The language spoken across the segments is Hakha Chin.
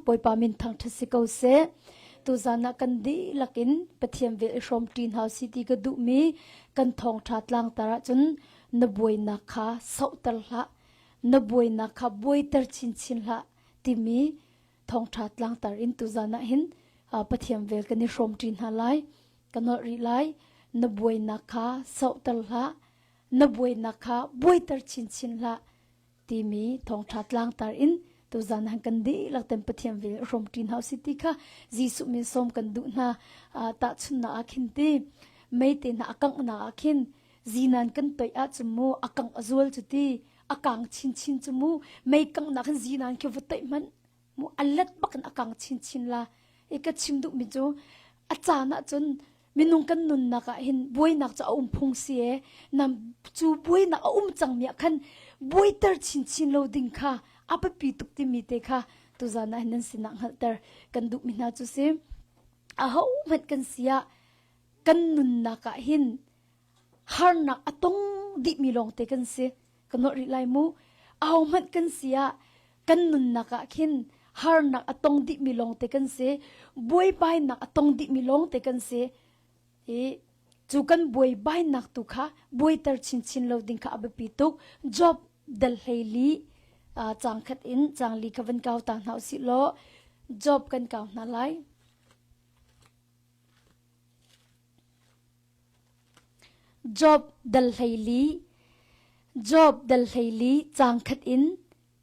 Bawipa min thangṭhat si ko seh. Tuzan ah kan dihlak in Pathian vel i hrawm ṭi hna si ti ka duhmi kan thawngṭha tlangtar ahcun na buainak kha sohter hlah, na buainak kha buaiter chinchin hlah timi thawngṭha tlangtar in tuzan ah hin Pathian vel kan i hrawm ṭi hna lai. Ka nolh rih lai. Na buainak kha sohter hlah, na buainak kha buaiter chinchin hlah timi thawngṭha tlangtar in tuzan han kan dihlak ten Pathian vel hrawm ṭi hna usih ti kha Jesuh min sawm kan duh hna. Tahchunhnak ah khin ti meite hna a kanghnak ah khin zinan kan toih ahcun mu a kangh a zual cu ti a kang chinchin cu mu mei kanghnak hin zinan khi va toih hmanh mu a let bak in a kang chinchin la i ka chim duhmi cu a caan ahcun minung kan nunnak ah hin buainak cu a um phung si e nam cu buainak a um cangmi ah khan buaiter chinchin lo ding kha a biapi tuk timi te kha tuzan ah hin nan sinah hngalhter kan duhmi hna cu si aho hmanh kan si ah kan nunnak ah hin harnak a tong dihmi lawngte kan si ka nolh rih lai mu ahohmanh kan si ah kan nunnak ah khin harnak a tong dihmi lawngte kan si buaibainak a tong dihmi lawngte kan si i cu kan buaibainak tu kha buaiter chinchin lo ding kha a biapi tuk job dal hlei li cang khat in cang li kha van kau ta hna usih law job kan kau hna lai Job dal 14 Job dal 14 caang khat in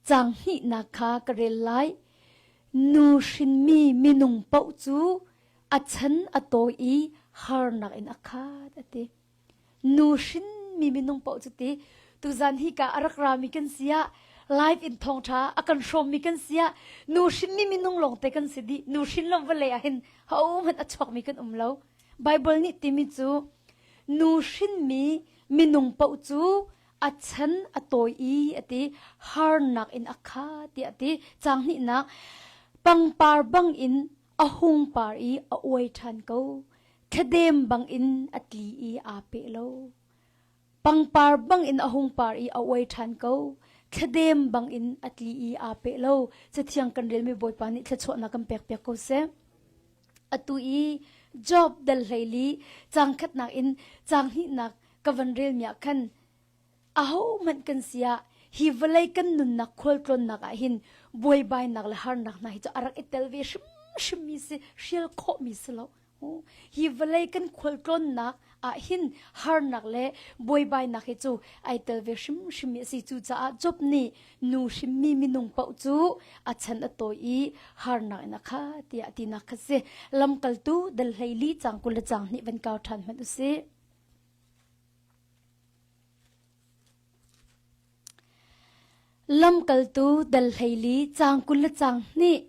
caang hnihnak kha ka rel lai. Nu hrinmi minung paoh cu a chan a tawi i harnak in a khat a ti. Nu hrinmi minung paoh cu ti tuzan hi ka a rak rami kan si ah live in thawngṭha a kan hrawmmi kan si ah nu hrinmi minung lawngte kan si dih. Nu hrin lo vawlei ah hin hohmanh a chuakmi kan um lo. Baibal nih timi cu nu hrinmi minung paoh cu a chan a tawi i a ti harnak in a kha tiah a ti caang hnihnak pangpar bangin a hung par i a uai ṭhan ko thladem bangin a tli i aa peh lo Pangpar bangin a hung par i a uai ṭhan ko. Thladem bangin a tli i aa peh lo. Cathiang kan relmi Bawipa nih thluachuahnak kan pekpiak ko seh. Atu i Job dal 14 caang khatnak in caang hnihnak ka van relmi ah khan ahohmanh kan si ah hi vawlei kan nunnak khualtlawnnak ah hin buaibainak le harnak hna hi cu a rak i tel ve hrimhrimmi si hrial khawhmi si lo. Hi vawlei kan khualtlawnnak ah hin harnak le buaibainak hi cu ai tel ve hrimhrim mi a si. Cucaah Job nih nu hrimmi minung paoh cu a chan a tawi i harnak in a khat tiah tinak kha si. Lamkaltu dal 14 caang 20 le caang hnih van kau ṭhan hmanh u sih. Lamkaltu dal 14 caang 20 le caang hnih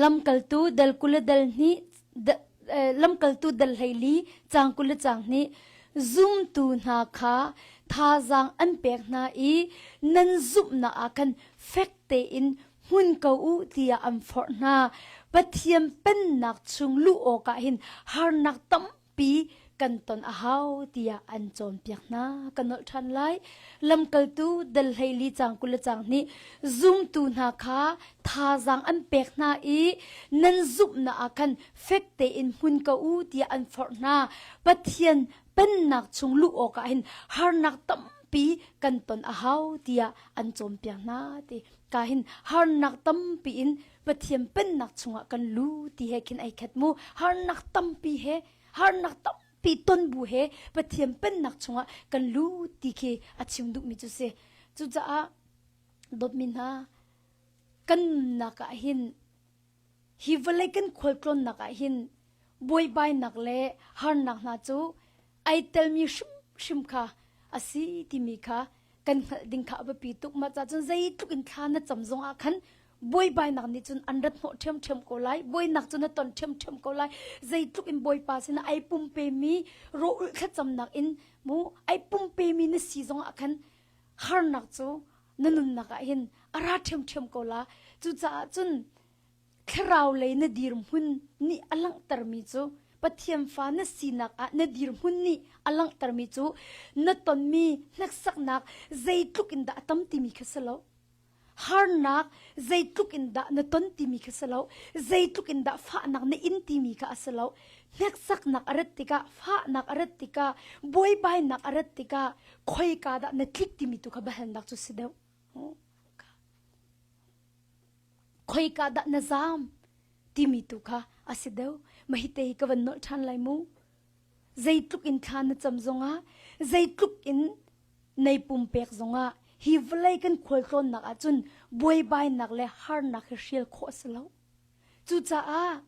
Lamkaltu dal 20 le dal hnih lamkaltu dal 14 caang 20 le caang hnih zumtu hna kha thazaang an pek hna i nan zumhnak ah khan fek tein hmun ko u tiah an forh hna. Pathian pennak chung luh awkah hin harnak tam pi kan ton a hau tiah an cawnpiak hna. Ka nolh ṭhan lai. Lamkaltu dal 14 caang 20 le caang hnih zumtu hna kha thazaang an pek hna i nan zumhnak ah khan fek tein hmun ko u tiah an forh hna. Pathian pennak chung luh awkah hin harnak tampi kan ton a hau tiah an cawnpiak hna ti. Ka hin harnak tampi in Pathian pennak chungah kan lu ti he khin ai khat mu harnak tampi he harnak tampi ton bu he Pathian pennak chungah kan lu ti khi a chim duhmi cu si cucaah dawtmi hna kan nunnak ah hin hi vawlei kan khualtlawnnak ah hin buaibainak le harnak hna cu ai telmi hrimhrim kha a si timi kha kan hngalh ding kha a biapi tuk mah ca cun zeitluk in thla na cam zong ah khan buaibainak nih cun an rat hnawh ṭhiamṭhiam ko lai buainak cu na ton ṭhiamṭhiam ko lai zeitluk in bawipa sinah ai pumpemi rawh thlacamnak in mu ai pumpemi na si zong ah khan harnak cu na nunnak ah hin a ra ṭhiamṭhiam ko la cucaah cun Thlarau lei na dirhmun nih a langhtermi cu Pathian fa na sinak ah na dirhmun nih a langhtermi cu na tonmi hneksaknak zeitluk in dah a tam timi kha si lo. Harnak zeitluk in dah na ton timi kha si lo. Zeitluk in dah fahnak na in timi kha a si lo. Hneksaknak a rat tikah, fahnak a rat tikah, buaibainak a rat tikah khoika dah na tlik timi tu kha biahalnak cu si deuh. Khoika dah na zaam timi tu kha a si deuh. Mah hi te hi ka van nolh ṭhan lai mu. Zeitluk in thla na cam zongah, zeitluk in nei pumpek zongah hi vawlei kan khualtlawnnak ahcun buaibainak le harnak hi hrial khawh a si lo. Cucaah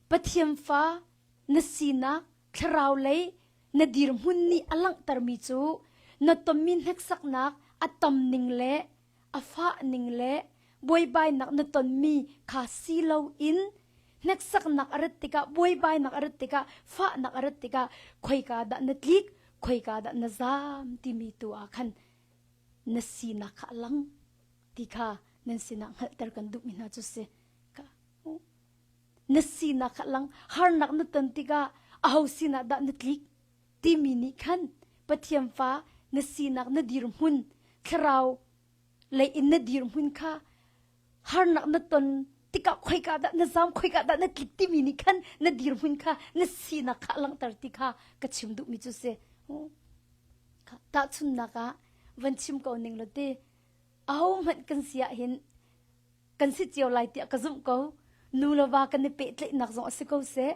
Pathian fa na sinak thlarau lei na dirhmun nih a langhtermi cu na tonmi hneksaknak a tam ning le a fah ning le buaibainak na tonmi kha si loin hneksaknak a rat tikah buaibainak a rat tikah fahnak a rat tikah khoika dah na tlik khoika dah na zaam timi tu ah khan na sinak kha a lang ti kha nan sinah hngalhter kan duhmi hna cu si na sinak kha lang harnak na ton tikah aho sinah dah na tlik timi nih khan Pathian fa na sinak na dirhmun thlarau lei in na dirhmun kha harnak na ton tikah khoika dah na zam khoika dah na tlik timi nih khan na dirhmun kha na sinak kha langhter ti kha ka chim duhmi cu si tahchunnak ah van chim ko ning lo te aho hmanh kan si ah hin kan si cio lai tiah ka zumh ko. Nu le va kan i pehtlaihnak zong a si ko seh,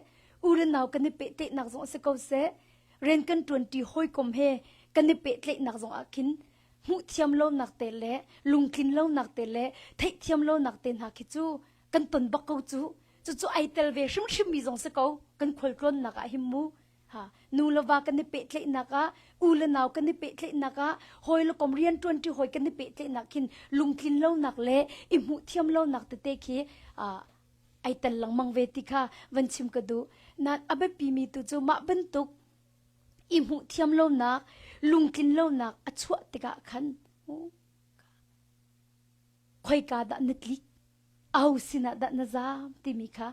u le nau kan i pehtlaihnak zong a si ko seh, rian kan ṭuanṭi hawikom he kan i pehtlaihnak zong ah khin hmuh thiam lonak te le lungtlin lonak te le theihthiam lonak te hna khi cu kan ton bak ko cu. Cucu ai tel ve hrimhrim mi zong si ko kan khualtlawnnak ah hin mu. Ha, nu le va kan i pehtlaihnak ah, u le nau kan i pehtlaihnak ah, hawi le kom rianṭuanṭi hawi kan i pehtlaihnak khin lungtlin lonak le i hmuh thiam lonak tete khi ai tel lengmang ve ti kha van chim ka duh. Nain a biapi mi tu cu mah bantuk i hmuh thiam lonak, lungtlin lonak a chuah tikah khan khoika dah na tlik, aho sinah dah na zaam timi kha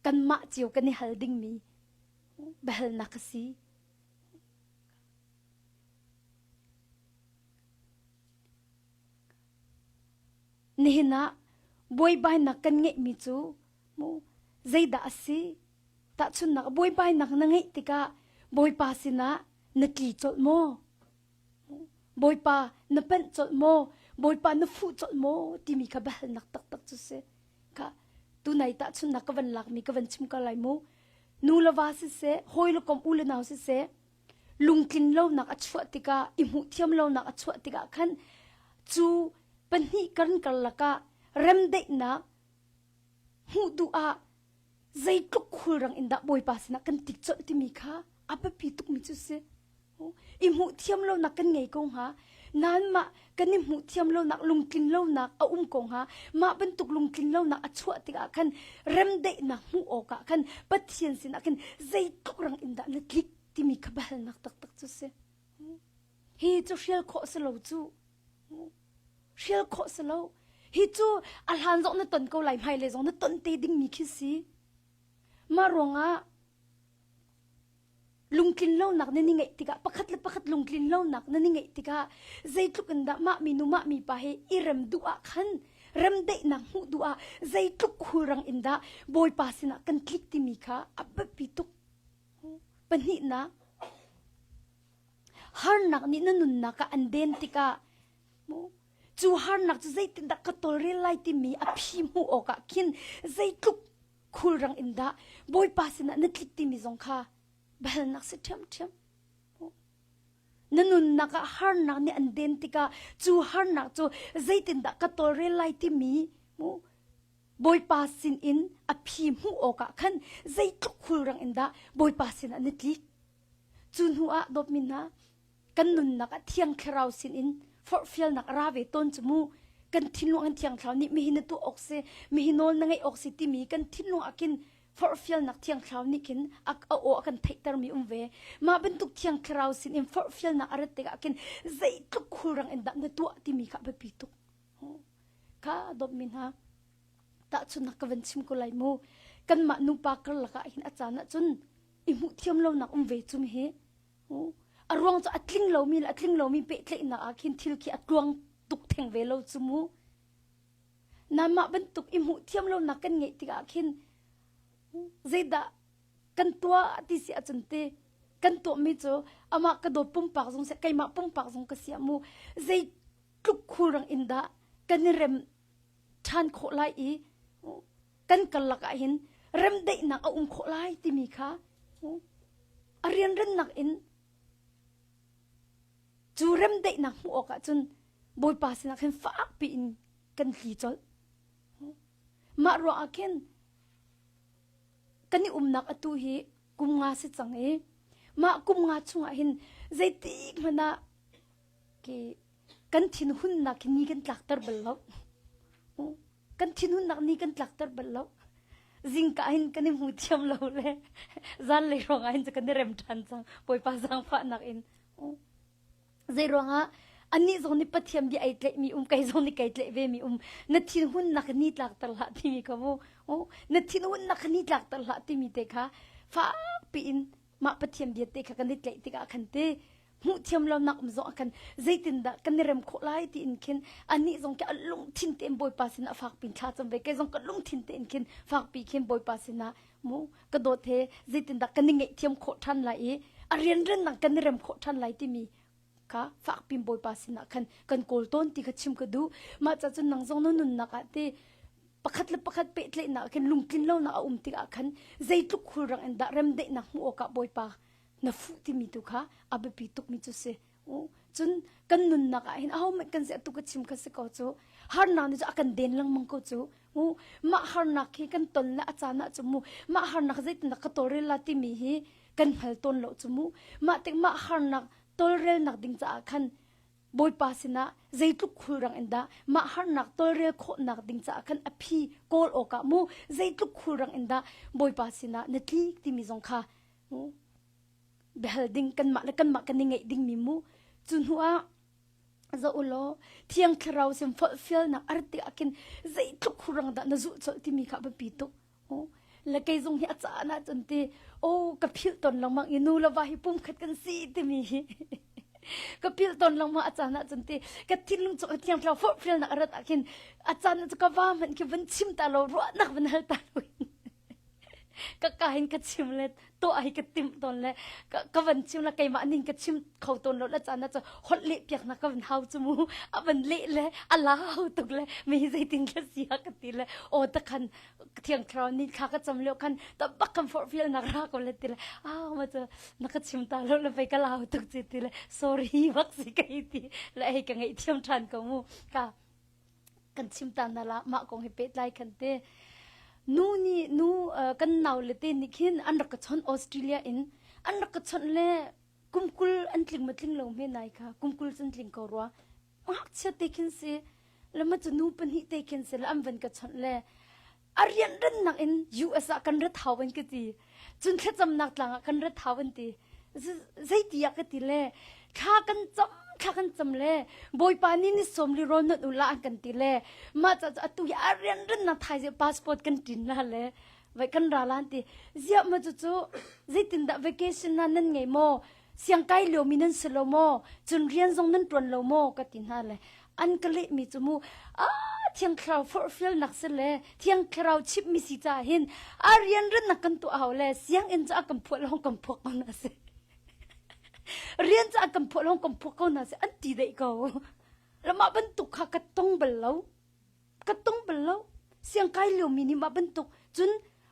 kanmah cio kan i hal dingmi biahalnak a si. Nihin ah buaibainak kan ngeihmi cu mu zeidah a si? Tahchunhnak buaibainak na ngeih tikah Bawipa sinah na tli colh maw? Bawipa na panh colh maw? Bawipa na fuh colh maw? timi kha biahalnak taktak cu si. Kha tunai tahchunhnak ka van lakmi ka van chim ko lai mu. Nu le va siseh, hawi le kom u le nau siseh, lungtlin lonak a chuah tikah, i hmuh thiam lonak a chuah tikah khan cu pahnih kan karlak ah remdaihnak hmuh duh ah zeitluk khulrang in dah Bawipa sinah kan tik colh timi kha a biapi tukmi cu si. I hmuh thiam lonak kan ngei ko hnga. Nain mah kan i hmuh thiam lonak lungtlin lonak a um ko hnga. Mah bantuk lungtlin lonak a chuah tikah khan remdaihnak hmuh awkah khan Pathian sinah khin zeitluk rang in dah na tlik timi kha biahalnak taktak cu si. Hi cu hrial khawh si lo cu. Hrial khawh si lo. Hi cu a hlan zong na ton ko lai hmailei zong na ton te dingmi khi si. Mah ruangah lungtlin lonak nan i ngeih tikah pakhat le pakhat lungtlin lonak nan i ngeih tikah zeitluk in dah mah minu mah mipa he i rem duh ah khan remdaihnak hmuh duh ah zeitluk khulrang in dah Bawipa sinah kan tlik timi kha a biapi tuk. Pahnihnak, harnak nih na nunnak ah an den tikah cu harnak cu zeitindah ka tawlrel lai timi a phi hmuh awkah khin zeitluk khulrang in dah Bawipa sinah na tlik timi zong kha biahalnak si ṭhiamṭhiam. Na nunnak ah harnak nih an den tikah cu harnak cu zeitindah ka tawlrel lai timi Bawipa sinin a phi hmuh awkah khan zeitluk khulrang in dah Bawipa sinah na tlik. Cu hnu ah dawtmi hna, kan nunnak ah Thiang Thlarau sinin forhfialnak a ra ve tawn cu mu. Kan thinlung an Thiang Thlarau nih mihi na tuah awk si, mihi nawl na ngeih awk si timi kan thinlung ah khin forhfialnak Thiang Thlarau nih khin a aw a kan theihtermi um ve. Mah bantuk Thiang Thlarau sinin forhfialnak a rat tikah khin zeitluk khulrang in dah na tuah timi kha a biapi tuk. Kha dawtmi hna, tahchunhnak ka van chim ko lai mu. Kanmah nupa karlak ah hin a caan ahcun i hmuh thiam lonak um ve chung hi a ruang cu a tling lomi le a tling lomi pehtlaihnak ah khin thil khi a tluang. tuk theng ve lo cu mu. Nanmah bantuk i hmuh thiam lonak kan ngeih tikah khin zeidah kan tuah ti si ahcun te kan tuahmi cu amah ka dawt pumpak zong seh keimah pumpak zong ka si ah mu zeitluk khulrang in dah kan i rem ṭhan khawh lai i kan karlak ah hin remdaihnak a um khawh lai timi kha a rianrannak in cu remdaihnak hmuh awk ah cun Bawipa sinah khin fakpi in kan tli colh. Mah ruang ah khin kan i umnak atu hi kum nga si cang i mah kum nga chungah hin zeitik hmanh ah kan thinhunnak hi ni kan tlakter bal lo. Kan thinhunnak ni kan tlakter bal lo. Zingka hin kan i hmu thiam lo le zanlei ruangah hin cu kan i rem ṭhan cang. Bawipa zaangfahnak in. Zei ruangah anih zong nih Pathian bia ai tlaihmi um kei zong nih kai tlaih ve mi um na thinhunnak ni tlakter hlah timi kha mu na thinhunnak ni tlakter hlah timi te kha fakpi in mah Pathian bia te kha kan i tlaih tikah khan te hmuh thiam lonak um zong ah khan zeitindah kan i rem khawh lai tiin khin anih zong khi a lungthin tein Bawipa sinah fakpi in thla cam ve kei zong ka lungthin tein khin fakpi khin Bawipa sinah mu ka dawt he zeitindah kan i ngaihthiam khawh ṭhan lai i a rianrennak kan i rem khawh ṭhan lai timi kha fakpi in Bawipa sinah khan kan kawl tawn ti kha chim ka duh mah ca cun nang zong na nunnak ah te pakhat le pakhat pehtlaihnak ah khin lungtlin lonak a um tikah khan zeitluk khulrang in dah remdaihnak hmuh awkah Bawipa na fuh timi tu kha a biapi tukmi cu si cun kan nunnak ah hin ahohmanh kan si atu ka chim kha si ko cu harnak nih cu a kan den lengmang ko cu mah harnak hi kan ton le a caan ah cu mu mah harnak zeitindah ka tawlrel la timi hi kan hngal tawn lo cu mu mah tik mah harnak tawlrelnak ding caah khan Bawipa sinah zeitluk khulrang in dah mah harnak tawlrel khawhnak ding caah khan a phi kawl awkah mu zeitluk khulrang in dah Bawipa sinah na tlik timi zong kha biahal ding kanmah le kanmah kan i ngeih dingmi mu cu hnu ah zoh u law thiang thlarau sin forhfialnak a rat tikah khin zeitluk khurang dah na zulh colh timi kha a biapi tuk le kei zong hi a caan ah cun ti oh ka philh ton lengmang i nu le va hi pumkhat kan si timi hi ka philh ton lengmang a caan ah cun ti ka thinlung chung thiang thlarau forhfialnak a rat ah khin a caan ah cu ka va hmanh khi van chim ta lo ruahnak van hal ta lo ka ka hin ka chim le tuah hi ka timh tawn le ka van chim le keimah ning ka chim kho tawn lo le caan ah cu holh leh piak na ka van hau cu mu a van leh le a lau tuk le mi hi zeitin ka si ha ka ti le aw ta khan thiang thlarau ni thla ka cam lio khan ta bak kan forhfial nak ra ko le ti le ah ma cu na ka chim ta lo le fei ka lau tuk ci ti le sorry bak si kai ti le hei ka ngeih thiam than ko mu ka kan chim ta na la mah kong he pehtlai khan te nu nih nu kan nau le te nih khin an rak ka chawnh Australia in an rak ka chawnh le kumkul an tling ma tling lo me nai kha kumkul cun tling ko rua ngakchia te khin si le ma cu nu pahnih te khin si le an van ka chawnh le a rianrannak in US ah kan rat hau an ka ti cun thlacamnak tlang ah kan rat hau an ti zeiti ah ka ti le thla kan cam thla kan cam le bawipa nih ni sawm li rawl not ula an kan ti le mah ca cu atu hi a rianrannak thai passport kan tin na le vai kan ra lan ti ziah ma cu cu zeitindah vacation na nan ngei maw siang kai lio mi nan si lo maw cun rian zong nan tuan lo maw ka ti hna le an ka leh mi cu mu a thiang thlarau forhfialnak si le thiang thlarau chip mi si ca hin a rian rannak kan tuah hau le sianginn cu a kan phuah lawng kan phuak ko na si rian cu a kan phuah lawng kan phuak ko na si an ti deih ko lamah bantuk kha ka tong bal lo ka tong bal lo siang kai lio mi nih mah bantuk cun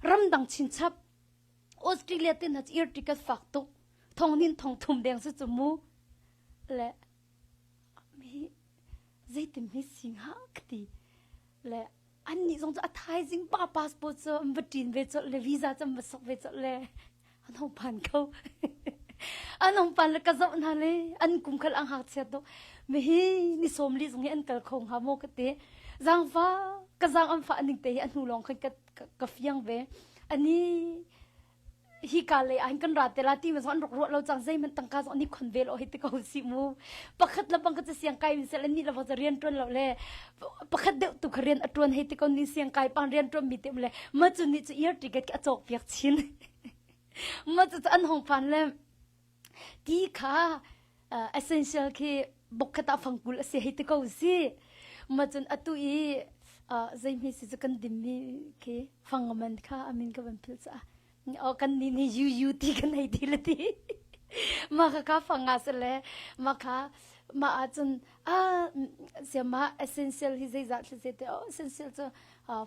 ramdang chinchap Australia te na ir ticket fak tuk thong nin thong thum deng su chu mu le mi zeitin mi si hnga ka ti le annih zong cu a thaizing pa passport cu an va ṭin ve colh le visa cu an va sok ve colh le an hong phan kho an hong phan le ka zoh hna le an kum khal ang hak chiat tuk mi hi ni sawm li zong hi an kal kho hnga maw ka ti zangfa ka zang an fah ning te hi a hnu lawng khan ka ka fiang ve ani hi ka lei ah hin kan ra te la ti ma zong an rak ruah lo cang zeihmanh tangka zong an i khon ve lo hei ti ko si mu pakhat le bang ka siang kai in sel ni le bang rian tuan lo le pakhat deuh tu kha rian a tuan hei ti ko ni siang kai pang rian tuan mi te le ma cu ni cu ear ticket a cawk piak chin ma cu an hong phan le ti kha essential khi. Bok khat ah fangkul a si hei ti ko si. Ma cun atu i zeihme si cu kan dimmi khi fangaman kha amin ka van philh caah o kan ni nih yu ti kan hei ti le ti. Ma kha ka fanga se le ma kha ma ahcun a siama essential hi zeizah thil se te o essential cu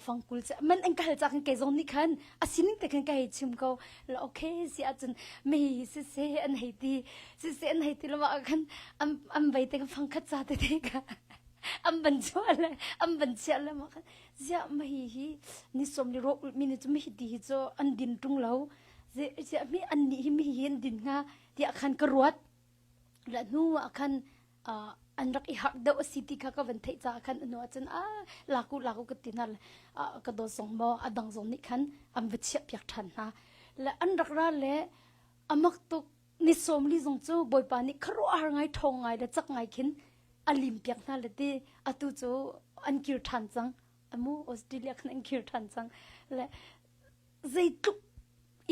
fangkul cu man an ka hal cak kei zong nih khan a sining te khan ka hei chim ko la okay si ahcun me si se an hei ti si se an hei ti lama khan an an vei te kan fangkhat ca te te ka an ban chuah le an ban chiah le ma khan ziah ma hi hi ni som li ro mi ni chu mi hi ti hi chu an din tung lo ziah mi an ni hi mi hi an din nga tiah khan ka ruat la hnu ah khan an rak i harh deuh a si ti kha ka van theih caah khan anu ahcun a laku laku ka ti hna ka dawt zong maw a dang zong nih khan an va chiah piak ṭhan hna le an rak ra le a mak tuk ni sawm li zong cu bawipa nih khuaruahhar ngai ṭhawng ngai le cak ngai khin a lim piak hna le ti atu cu an kir ṭhan cang amu Australia khan an kir ṭhan cang le zeitluk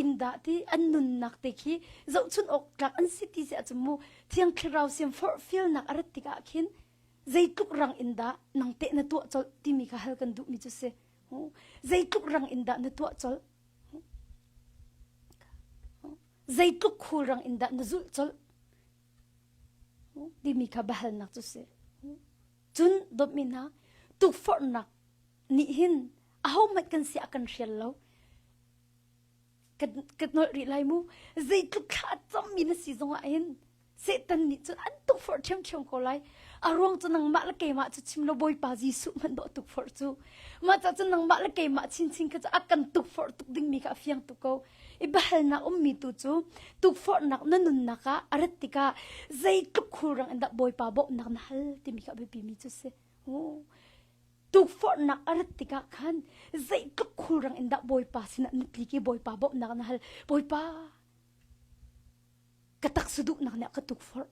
in dah ti an nunnak te khi zohchun awk tlak an si ti si ahcun mu thiang thlarau siam forhfialnak a rat tikah khin zeitluk rang in dah nang teh na tuah colh timi kha hal kan duhmi cu si zeitluk rang in dah na tuah colh zeitluk khul rang in dah na zulh colh timi kha biahalnak cu si cun dawtmi hna tukforhnak nih hin ahohmanh kan si a kan hrial lo ka nolh rih lai mu zeitluk thla cammi na si zongah hin Satan nih cun an tukforh ṭhiamṭhiam ko lai a ruang cu nangmah le keimah cu chim lo Bawipa Jesuh hmanh dawh tukforh cu mah ca cun nangmah le keimah chinchin kha cu a kan tukforh tuk dingmi kha a fiang tuk ko i biahalnak ummi tu cu tukforhnak na nunnak ah a rat tikah zeitluk khulrang in dah Bawipa bawmhnak na hal timi kha a biapimi cu si Tukforhnak a rat tikah khan zeitluk khulrang in dah Bawipa sinah na tlik i Bawipa bawmhnak na hal. Bawipa, ka taksa duhnak nih a ka tukforh.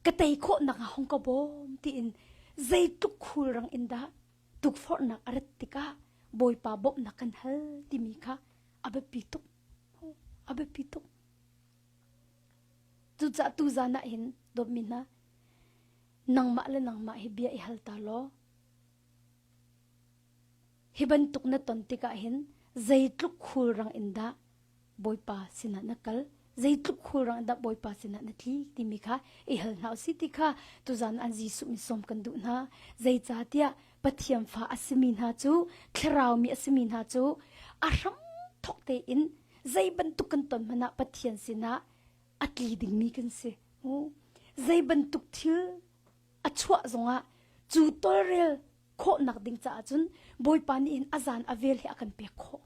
Ka tei khawhnak ah hong ka bawm tiin zeitluk khulrang in dah tukforhnak a rat tikah Bawipa bawmhnak kan hal timi kha a biapi tuk. A biapi tuk. Cucaah tuzan ah hin dawtmi hna, nangmah le nangmah hi bia i hal ta law hi bantuk na ton tikah hin zeitluk khulrang in dah Bawipa sinah na kal zeitluk khulrang in dah Bawipa sinah na tli timi kha i hal hna usih ti kha tuzan an Jesuh min sawm kan duh hna zeicahtiah Pathian fa a simi hna cu thlarau mi a simi hna cu a hram thok tein zei bantuk kan ton hmanh ah Pathian sinah a tli dingmi kan si. Zei bantuk thil a chuah zongah cu tawlrel khawhnak ding caah cun Bawipa nih hin a zan a vel hi a kan pek khawh.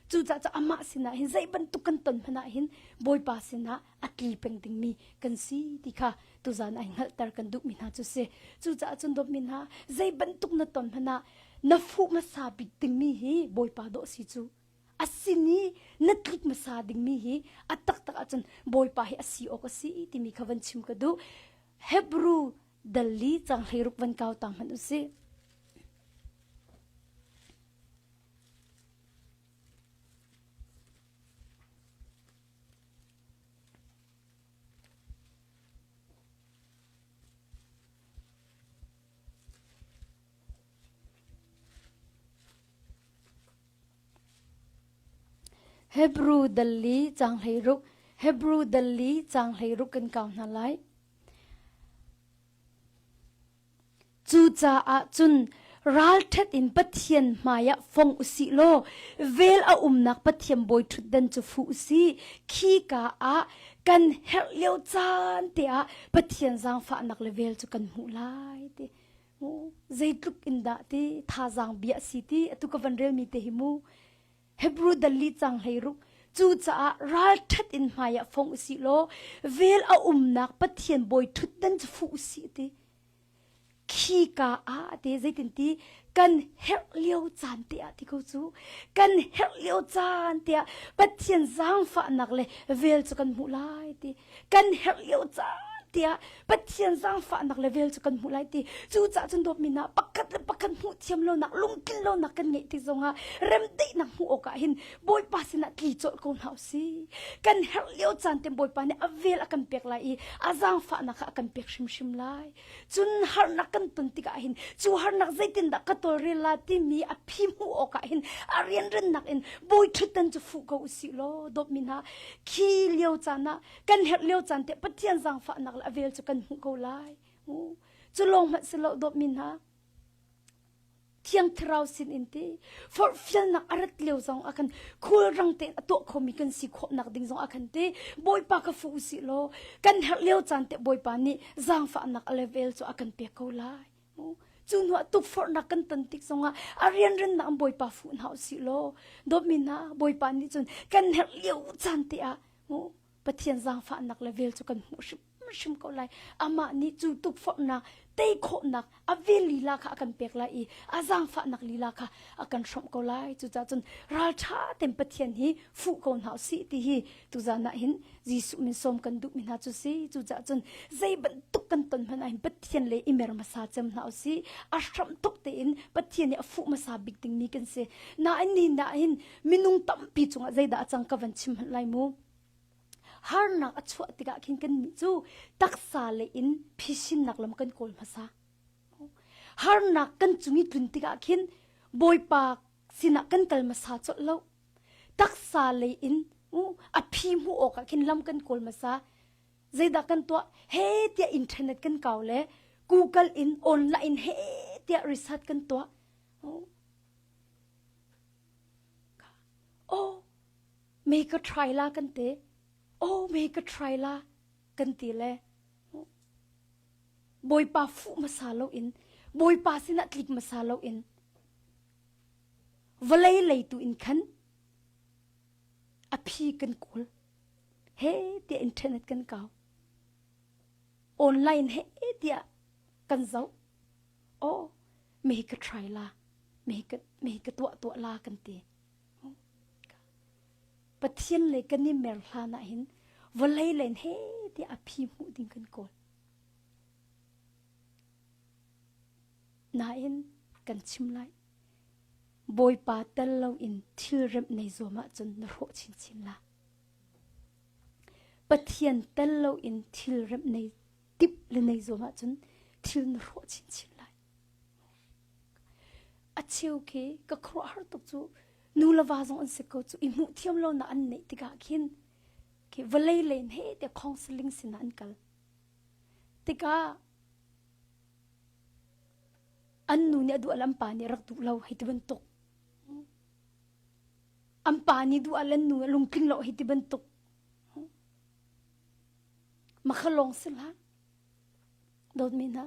Cucaah cu amah sinah hin zei bantuk kan ton hmanh ah hin Bawipa sinah a tli peng dingmi kan si ti kha tuzan ah hngalhter kan duhmi hna cu si. Cucaah cun dawtmi hna zei bantuk na ton hmanh ah na fuh hmasa bik dingmi hi Bawipa dawh si cu. A sin i na tlik hmasa dingmi hi a taktak ahcun Bawipa hi a si awk a si timi kha van chim ka duh. Hebrew dal li cang 16 van kau ta hmanh u sih. Hebru dal li caang 16 Hebru dal li caang 16 kan kau hna lai. Cucaah cun ralṭhat in Pathian hmaiah fong u sih law vel a umnak Pathian bawi ṭhutdan cu fuh u sih. Khika ah kan herh lio caan te ah Pathian zaangfahnak le vel cu kan hmuh lai ti. Zeitluk in dah ti thazaang bia a si ti atu ka van relmi te hi mu. Hebrew dal li cang 16 Cucaah ralṭhat in hmaiah fong u sih law vel a umnak Pathian bawi ṭhutdan cu fuh u sih ti. Khika ah te zeitin ti kan herh lio caan te ah ti ko cu kan herh lio caan te ah Pathian zaangfahnak le vel cu kan hmuh lai ti kan herh lio caan. tiah Pathian zaangfahnak le vel cu kan hmuh lai ti. Cucaah cun dawtmi hna pakhat le pakhat hmuh thiam lonak lungtlin lonak kan ngeih tik zongah remdaihnak hmuh awkah hin Bawipa sinah tli colh ko hna usih. Kan herh lio caan te Bawipa nih a vel a kan pek lai i a zaangfahnak kha a kan pek hrimhrim lai. Cun harnak kan ton tikah hin cu harnak zeitindah ka tawlrel la timi a phi hmuh awkah hin a rianrennak in bawi ṭhutdan cu fuh ko usih law dawtmi hna khi lio caan ah kan herh lio caan te Pathian zaangfahnak le a vel cu kan hmuh ko lai. Cu lawng hmanh si lo dawtmi hna Thiang Thlarau sin in ti forhfialnak a rat lio zong ah khan khulrang tein a tuah khomi kan si khawhnak ding zong ah khan ti Bawipa ka fuh usih law kan herh lio caan te Bawipa nih zaangfahnak a level cu a kan pek ko lai. Cu hnuah tukforhnak kan ton tik zongah a rianrennak in Bawipa fuh hna usih law dawtmi hna Bawipa nih cun kan herh lio caan te ah Pathian zaangfahnak le vel cu kan hmuh hrimhrim ko lai. Amah nih cu tukforhnak tei khawhnak a vel lila kha a kan pek lai i a zaangfahnak lila kha a kan hrawmh ko lai. Cucaah cun ralṭha tein Pathian hi fuh ko hna usih ti hi tuzan ah hin Jesuh min sawm kan duhmi hna cu si. Cucaah cun zei bantuk kan ton hmanh ah hin Pathian le i mer hmasa cem hna usih. A hram tuk tein Pathian nih a fuh hmasa bik dingmi kan si. Nain ni na hin minung tampi cungah zeidah a cang ka van chim hmanh lai mu. Harnak a chuah tikah khin kannih cu taksa lei in phisinnak lam kan kawl hmasa. Harnak kan cung i tlun tikah khin Bawipa sinah kan kal hmasa colh lo. Taksa lei in a phi hmuh awkah khin lam kan kawl hmasa. Zeidah kan tuah? He tiah internet kan kau le Google in online in he tiah research kan tuah. Oh, me ka try la kan te oh me ka try la kan ti le bawipa fuh hmasa lo in bawipa sinah tlik hmasa lo in vawlei lei tu in khan a phi kan kawl he tiah internet kan kau online he tiah kan zoh oh me ka try la me ka me ka tuah tuah la kan ti Pathian le kan i mer hlan ah hin vawlei len he tiah a phi hmuh ding kan kawl. Nain kan chim lai. Bawipa tel lo in thil remh nei zuam ahcun na hrawh chinchin la. Pathian tel lo in thil remh nei tip le nei zuam ahcun thil na hrawh chinchin lai. A cheu khi ka khuaruahhar tuk cu nu le va zong an si ko cu i hmuh thiam lo nak an neih tikah khin khi vawlei len he tiah counseling sinah an kal tikah an nu nih a duh an pa nih rak duh lo hei ti bantuk an pa nih duh ah an nu lungtling lo hei ti bantuk makha lawng si hlah Dawtmi hna,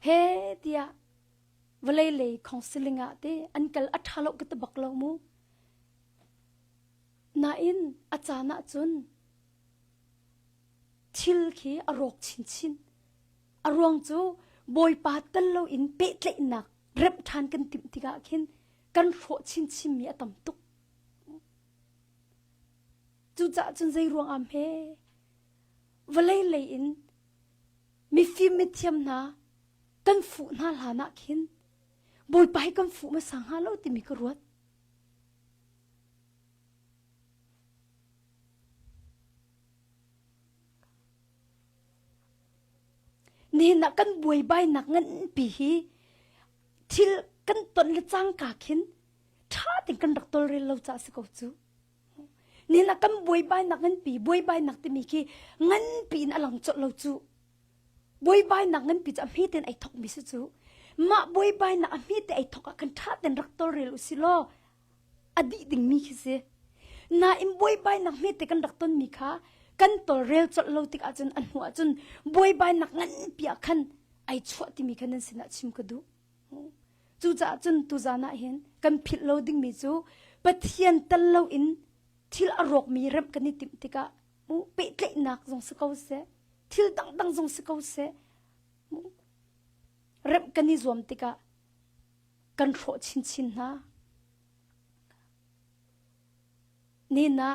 he tiah vawlei lei counseling ah te an kal a ṭha lo ka ti bak lo mu. Nain a caan ah cun thil khi a rawk chinchin. A ruang cu Bawipa tel loin pehtlaihnak remh ṭhan kan timh tikah khin kan hrawh chinchinmi a tam tuk. Cucaah cun zei ruang ah hme vawlei lei in mifim mithiam hna kan fuh hna hlan ah khin Bawipa hi kan fuh hmasa hnga lo timi ka ruat. Nihin ah kan buaibainak nganpi hi thil kan ton le cangka khin ṭha tein kan rak tolrel lo caah si ko cu. Nihin ah kan buaibainak nganpi buaibainak timi khi nganpi in a lang colh lo cu. Buaibainak nganpi cu a hme tein ai thokmi si cu. Mah buaibainak a hme te ai thok ah khan ṭha tein rak tawlrel u si law a dih dingmi khi si. Nain buaibainak hme te kan rak tonmi kha kan tawlrel colh lo tik ahcun a hnu ahcun buaibainak nganpi ah khan ai chuah timi kha nan sinah chim ka duh. Cucaah cun tuzan ah hin kan philh lo dingmi cu Pathian tel loin thil a rawkmi remh kan i timh tikah mu pehtlaihnak zong si ko seh, thil dangdang zong si ko seh, mu remh kan i zuam tikah kan hrawh chinchin hna. Nina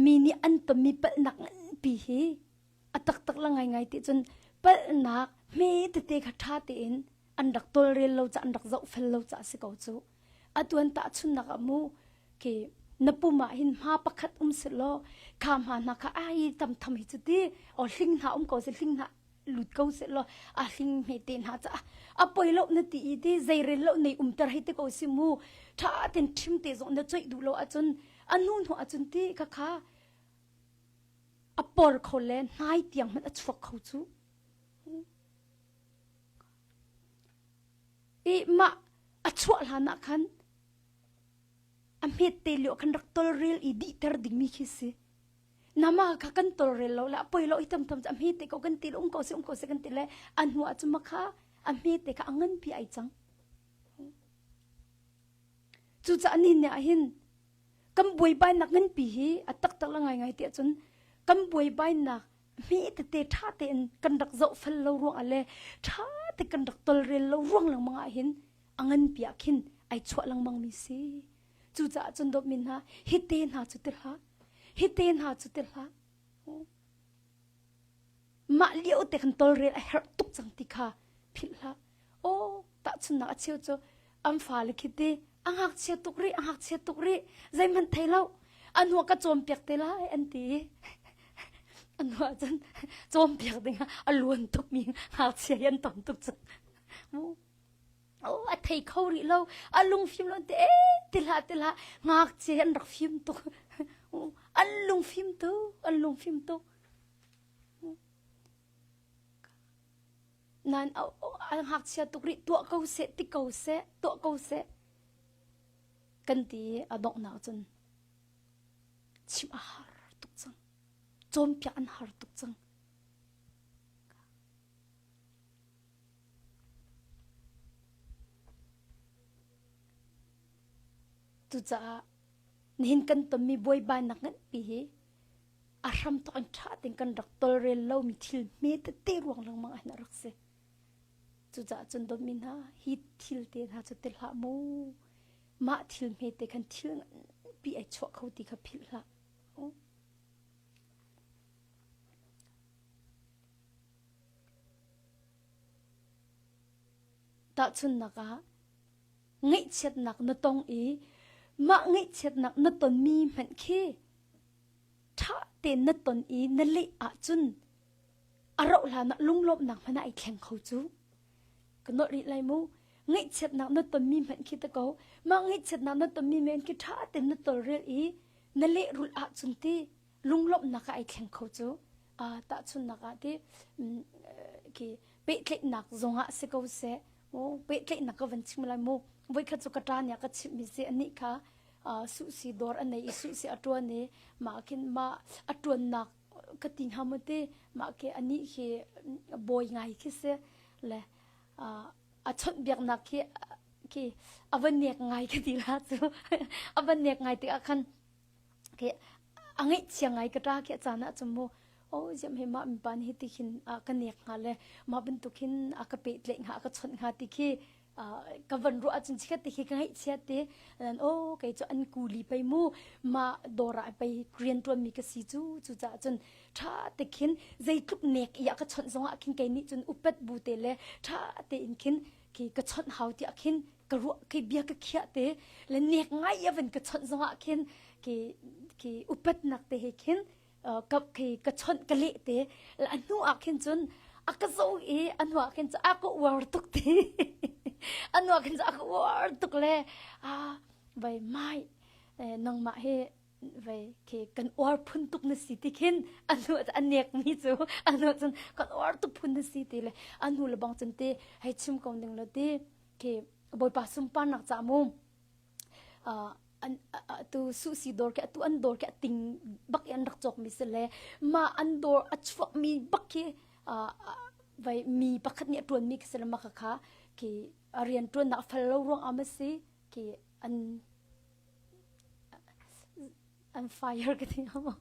mi nih an tonmi palhnak nganpi hi. A taktak la ngaingai ti cun palhnak hme tete kha ṭha tein an rak tawlrel lo ca an rak zohfel lo ca si ko cu. Atu an tahchunnak ah mu khi na pum ah hin hma pakhat um si law kha hma hna kha ai tam tham hi cu ti o hling hna um ko se hling hna lut ko se law a hling hme te hna ca a poi lo na ti i ti zeirel lo nei umter hei te ko si mu tha ten thim te zong na choih duh lo ahcun a hnu hnu ahcun ti kha kha a por kho le hnai tiang hmanh a chuak kho cu i mah a chuah hlan ah khan a hmet te lio khan rak tolrel i dihter dingmi khi si nama kha kan tolrel lo le a poi lo i tam tam a hme te ko kan ti le um ko se um ko se kan ti le a hnu ah cun kha a hme te kha a nganpi ai cang cucaah ni ne ah hin kan buaibainak nganpi hi a taktak la ngaingai tiah cun kan buaibainak hme tete ṭha tein kan rak zohfel lo ruangah le ṭha te kan rak tolrel lo ruang lengmang ah hin a nganpi ah khin ai chuah lengmang mi si. Cucaah cun dawtmi hna hi te hna cu ti hlah hi te hna cu ti hlah mah lio te kan tolrel a herh tuk cang ti kha philh hlah. Aw tahchunhnak a cheu cu an fale khi ti a ngakchia tuk rih a ngakchia tuk rih zeihmanh thei lo a hnuah ka cawnpiak te lai an ti a hnuah cun cawnpiak ding ah a luan tukmi ngakchia hi an tam tuk cang oh a thei kho rih lo a lungfim lo te ti hlah ti hlah ngakchia hi an rak fim tuk an lungfim tuk an lungfim tuk Nan a ngakchia tuk rih tuah ko seh ti ko seh tuah ko seh kan ti i a donghnak cun chimh a har tuk cang cawnpiak an har tuk cang Cucaah nihin kan tonmi buaibainak nganpi hi a hramthawk in ṭha tein kan rak tolrel lomi thil hme tete ruang lengmang ah hin a rak si. Cucaah cun dawtmi hna, hi thil te hna cu ti hlah mu. Mah thil hme te khan thil nganpi ai chuah kho ti kha philh hlah. Tahchunhnak ah, ngaihchiatnak na tong i mah ngaihchiatnak na tonmi hmanh khi ṭha tein na ton i na leh ahcun a rauh hlan ah lunglawmhnak hmanh ah ai thleng kho cu. Ka nolh rih lai mu. Ngaihchiatnak na tonmi hmanh khi ta ko. Mah ngaihchiatnak na tonmi men khi ṭha tein na tawlrel i na lehrulh ahcun ti lunglawmhnak ah ai thleng kho cu. Uh, tahchunhnak ah ti khi pehtlaihnak zongah si ko seh mu pehtlaihnak ka van chim lai mu voikhat cu ka ṭa nih a ka chimhmi si anih kha suhsi dawr a nei i suhsi a ṭuan i mah khin mah a ṭuannak ka ti hnga maw ti mah khi anih khi bawi ngai khi si le a chawnhbiaknak khi khi a va nek ngai ka ti la cu a va nek ngai tikah khan khi a ngaihchia ngai ka ṭa khi a caan ah cun mu oh ziam he mah mipa nih hi ti khin a ka nek hnga le mah bantuk hin a ka pehtlaih hnga a ka chawnh hnga ti khi ka van ruah ahcun chikkhat te khi ka ngaihchia te nan oh kei cu an kuli pei mu ma dawr ah pei rian tuan mi ka si cu cu caah cun tha te khin zeitluk nek i a ka chawnh zongah khin kei nih cun upat bu te le tha te in khin khi ka chawnh hau tiah khin ka ruah khi bia ka khiah te le nek ngai a van ka chawnh zongah khin khi khi upatnak te he khin ka khi ka chawnh ka leh te a hnu ah khin cun a ka zo i a hnu ah khin cun a ka uar tuk ti a hnu ah khin cun a ka uar tuk le a vai mai nangmah hi vai khi kan uar phun tuk na si ti khin a hnu a nek mi cu a hnu cun kan uar tuk phun na si ti le a hnu le bang cun ti hei chim ko ning lo ti khi bawipa sunparnak ca mu an tu suhsi dawr khi atu an dawr khi a ting bak i an rak cawk mi si le mah an dawr a chuak mi bak khi vai mi pakhat nih a tuan mi khi si le mah kha khi a rian tuannak a fel lo ruang ah ma si khi an an fire ka ti hnga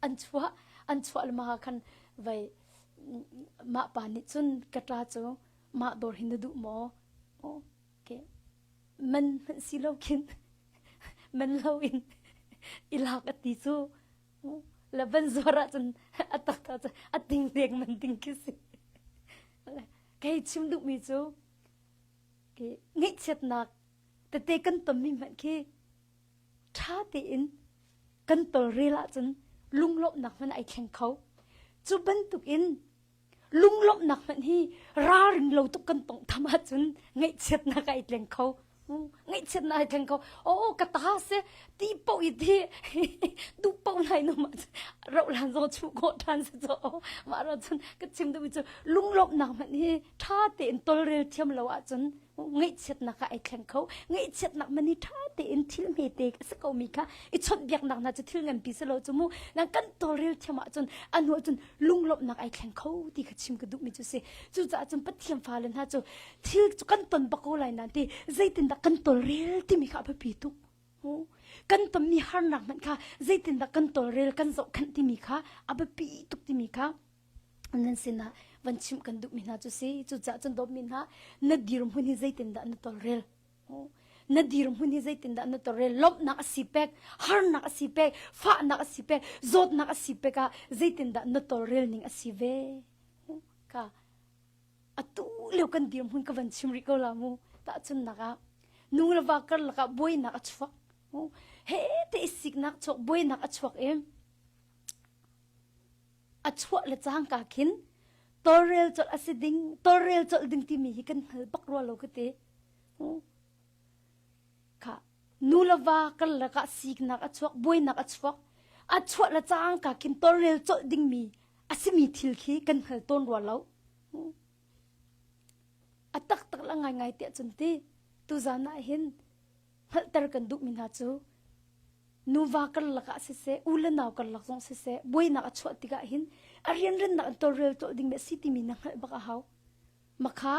an chuah an chuah le mah khan vai mah pa nih cun ka ṭa cu mah dawr hi na duh maw Okay. Man hmanh si lo khin man lo in i lak a ti cu. Le van zuar ahcun a taktak cu a ting deng man ding khi si. Kei chim duhmi cu ngaihchiatnak tete kan tonmi hmanh khi ṭha tein kan tawlrel ahcun lunglawmhnak hmanh ai thleng kho. Cu bantukin lunglawmhnak hmanh hi ralring lo tuk kan tawnghtham ahcun ngaihchiatnak ai tleng kho. Ngaihchiatnak ai thleng kho. Oh ka ta si ti paoh i ti duh paoh nai no mah rauh hlan zong chuh khawh ṭhan si caw. Mah ro cun ka chim duhmi cu lunglawmhnak hmanh hi ṭha tein tawlrel thiam lo ahcun ngaihchiatnak ah ai thleng kho ngaihchiatnak man hi ṭha tein thil hmete a si komi kha i chawnhbiaknak hna cu thil nganpi si lo cu mu nang kan tawlrel thiam ahcun a hnu ahcun lunglawmhnak ai thleng kho ti kha chim ka duhmi cu si cucaah cun Pathian fale hna cu thil cu kan ton bak ko lai nan ti zeitindah kan tawlrel timi kha a biapi tuk kan tonmi harnak hmanh kha zeitindah kan tawlrel kan zohkhenh timi kha a biapi tuk timi kha nan sinah van chimh kan duhmi hna cu si cucaah cun dawtmi hna na dirhmun hi zeitindah na tawlrel na dirhmun hi zeitindah na tawlrel lawmhnak a si pek harnak a si pek fahnak a si pek zawtnak a si pek ah zeitindah na tawlrel ning a si ve ka atu lio kan dirhmun ka van chim rih ko la mu tahchunnak ah nu le va karlak ah buainak a chuak he te siknak chuak buainak a chuak em A chuah le cangka khin tawlrel colh a si ding, tawlrel colh ding timi hi kan hngal bak rua lo ka ti. Kha nu le va karlak ah siknak a chuak, buainak a chuak. A chuah le cangka khin tawlrel colh dingmi a simi thil khi kan hngal tawn rua lo. A taktak la ngaingai tiah cun ti tuzan ah hin hngalhter kan duhmi hna cu nuva karlak ah siseh u le nau karlak zong siseh buainak a chuah tikah hin a rianrennak an tawlrel colh ding a si timi na hngalh bak a hau makha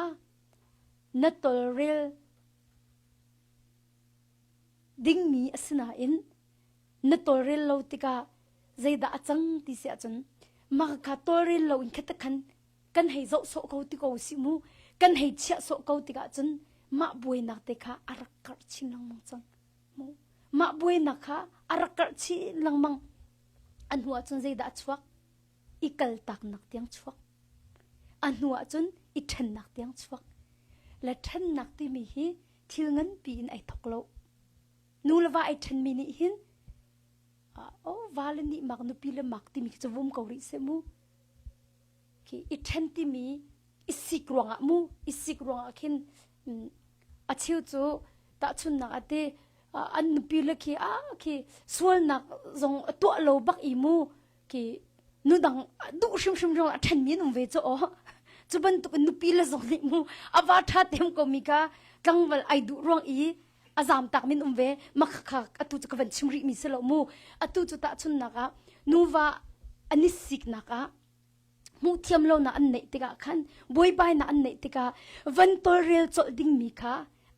na tawlrel dingmi a si nain na tawlrel lo tikah zeidah a cang ti si ahcun makha tawlrel lo in khatakhan kan hei zoh sawh ko ti ko si mu kan hei chiah sawh ko tikah cun mah buainak te kha a rak karh chin lengmang cang mu mah buainak kha a rak karh chin lengmang a hnu ah cun zeidah a chuak i kaltaknak tiang chuak a hnu ah cun i ṭhennak tiang chuak le ṭhennak timi hi thil nganpi in ai thok lo nu le va ai ṭhenmi nih hin oh va le nih mak nupi le mak timi khi cu vum ko rih seh mu Khi i ṭhen timi i sik ruangah mu i sik ruangah khin a cheu cu tahchunhnak ah ti an nupi le khi a khi sualnak zong a tuah lo bak i mu khi nudang duh hrimhrim ruang a ṭhenmi an um ve cu aw cu bantuk in nupi le zong nih mu a va ṭha tem ko mi kha tlangval ai duh ruang i a zam tak min um ve makhakha atu cu ka van chim rih mi si lo mu atu cu tahchunhnak ah nuva an i siknak ah hmuhthiam lonak an neih tikah khan buaibainak an neih tikah van tawlrel colh dingmi kha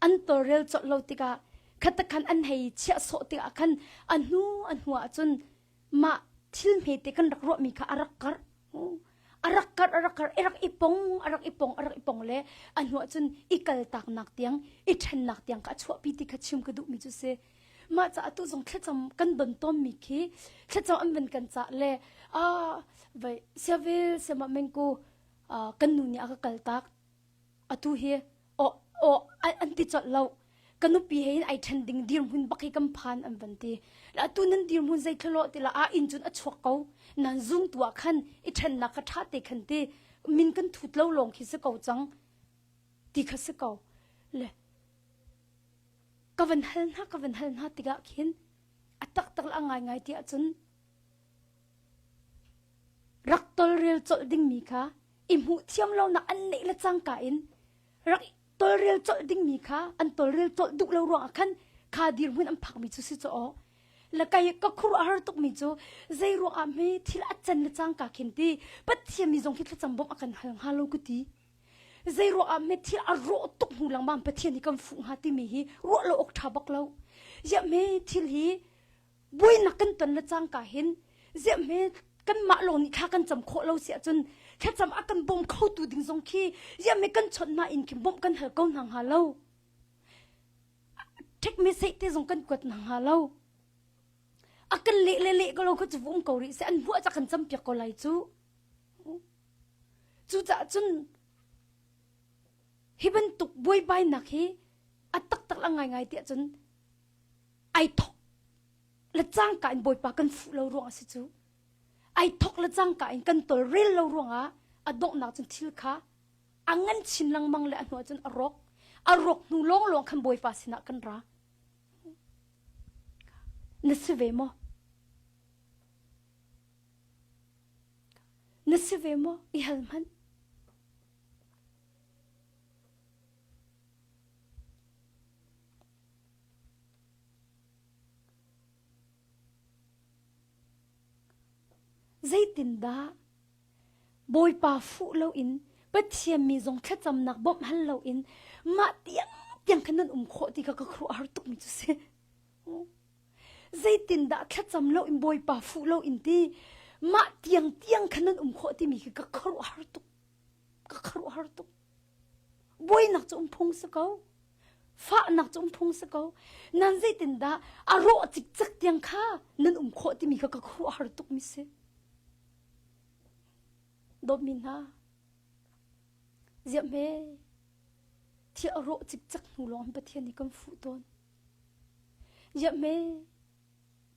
an tawlrel colh lo tikah khatakhan an hei chiah sawh tikah khan a hnu a hnu ah cun mah thil hmete kan rak ruahmi kha a rak karh a rak karh a rak karh i rak i pong a rak i pong a rak i pong le a hnu ah cun i kaltaknak tiang i ṭhennak tiang kha a chuahpi ti kha chim ka duhmi cu si Mah caah tu zong thlacam kan don tawnmi khi thlacam an van kan cah le ah vai siavil siamah mengku kan nu nih a ka kaltak atu hi o o an ti colh lo ka nupi he hin ai ṭhen ding dirhmun bak hi kan phan an van ti atu nan dirhmun zei thlalo ti la a inn cun a chuak ko nan zung tu ah khan i ṭhennak kha ṭha te khan ti min kan thut lo lawng khi si ko cang ti kha si ko le Ka van hal hna ka van hal hna tikah khin a taktak le a ngaingai ti ahcun rak tolrel colh dingmi kha i hmuh thiam lonak an neih le cangka in rak tolrel colh dingmi kha an tolrel colh duh lo ruangah khan kha dirhmun an phakmi cu si cu aw le kai ka khur a har tukmi cu zei ruangah hme thil a can le cangka khin ti Pathian mi zong khi thlacam bawmh a kan hal hnga lo ku ti Zei ruah ah hme thil a rawh tuk hnu lengmang Pathian hi kan fuh hnga timi hi ruah lo awk ṭha bak lo. Ziah hme thil hi buainak kan ton le cangka hin ziah hme kanmah lawng nih thla kan cam khawh lo si ahcun thlacam a kan bawm khotu ding zong khi ziah hme kan chawnh hna in khi bawmh kan hal ko hna hnga lo. Ṭhek me seih te zong kan kuat hna hnga lo. kan leh le leh ko lo kha cu um ko rih seh an hmuh ah kan campiak ko lai cu. Cucaah cun hi bantuk buaibainak hi a taktak la ngaingai tiah cun ai thok le cangka in Bawipa kan fuh lo ruang a si cu. Ai thok le cangka in kan tolrel lo ruangah a donghnak cun thil kha a ngan chin lengmang le a hnuah cun a rawk. A rawk hnu lawnglawng khan Bawipa sinah kan ra. Na si ve maw? Na si ve maw? I hal hmanh. Zeitindah Bawipa fuh loin Pathian mi zong thlacamnak bawmh hal loin mah tiangtiang khan nan um khawh ti kha ka khuaruahhar tukmi cu si. Zeitindah thlacam loin Bawipa fuh loin ti mah tiangtiang khan nan um khawh timi khi ka khuaruahhar tuk. Ka khuaruahhar tuk. Buainak cu um phung si ko. Fahnak cu um phung si ko. Nan zeitindah a rawh cikcek tiang kha nan um khawh timi kha ka khuaruahhar tukmi si. Dawtmi hna, ziah hme thil a rawh cikcek hnu lawng Pathian nih kan fuh tawn. Ziah hme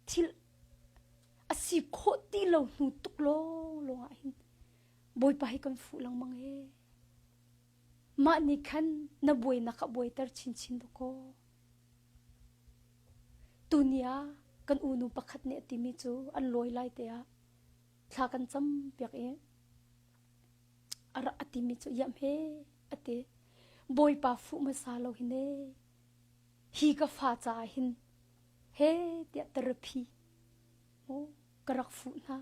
thil a si khawh ti lo hnu tuk lawng lawng ah hin Bawipa hi kan fuh lengmang ee. Mah nih khan na buainak a buaiter chinchin dawkaw. Tuni ah kan unu pakhat nih a timi cu an lawi lai te ah thla kan cam piak i a rak a timi cu iam he a ti. Bawipa fuh hmasa lo hin ee hi ka fa caah hin he tiah therapy ka rak fuh hna.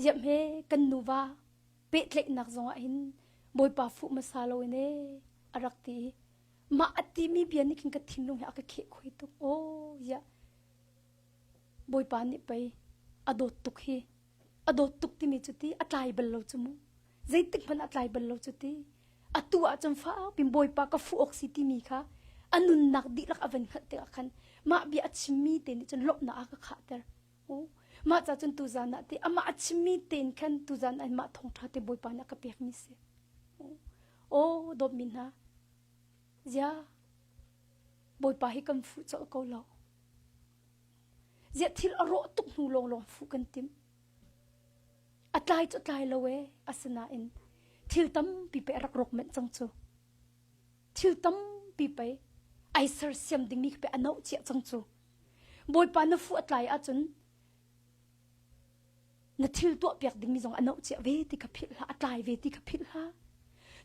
Ziah hme kan nuva pehtlaihnak zongah hin Bawipa fuh hmasa loin ee a rak ti i mah a timi bia nih khin ka thinlung hi a ka kheh khuai tuk. Aw ziah Bawipa nih pei a dawt tuk hi a dawt tuk timi cu ti a tlai bal lo cu mu zeitik hmanh a tlai bal lo cu ti atu ah cun fakpin Bawipa ka fuh awk si timi kha a nunnak dihlak a van hngalh tikah khan mah bia a chimmi te nih cun lawmhnak a ka khahter. Mah ca cun tuzan ah ti amah a chimmi tein khan tuzan ah mah thawngṭha te Bawipa nih a ka pekmi si. Aw dawtmi hna, zia Bawipa hi kan fuh colh ko lo. Ziah thil a rawh tuk hnu lawnglawng fuh kan timh. A tlai cu tlai lo ee, asinain thil tampi pe a rak rawk manh cang cu. Thil tampi pei ai sersiam dingmi khi pe a noh cia cang cu. Bawipa na fuh a tlai ahcun na thil tuahpiak dingmi zong a noh cia ve ti kha philh hlah, a tlai ve ti kha philh hlah.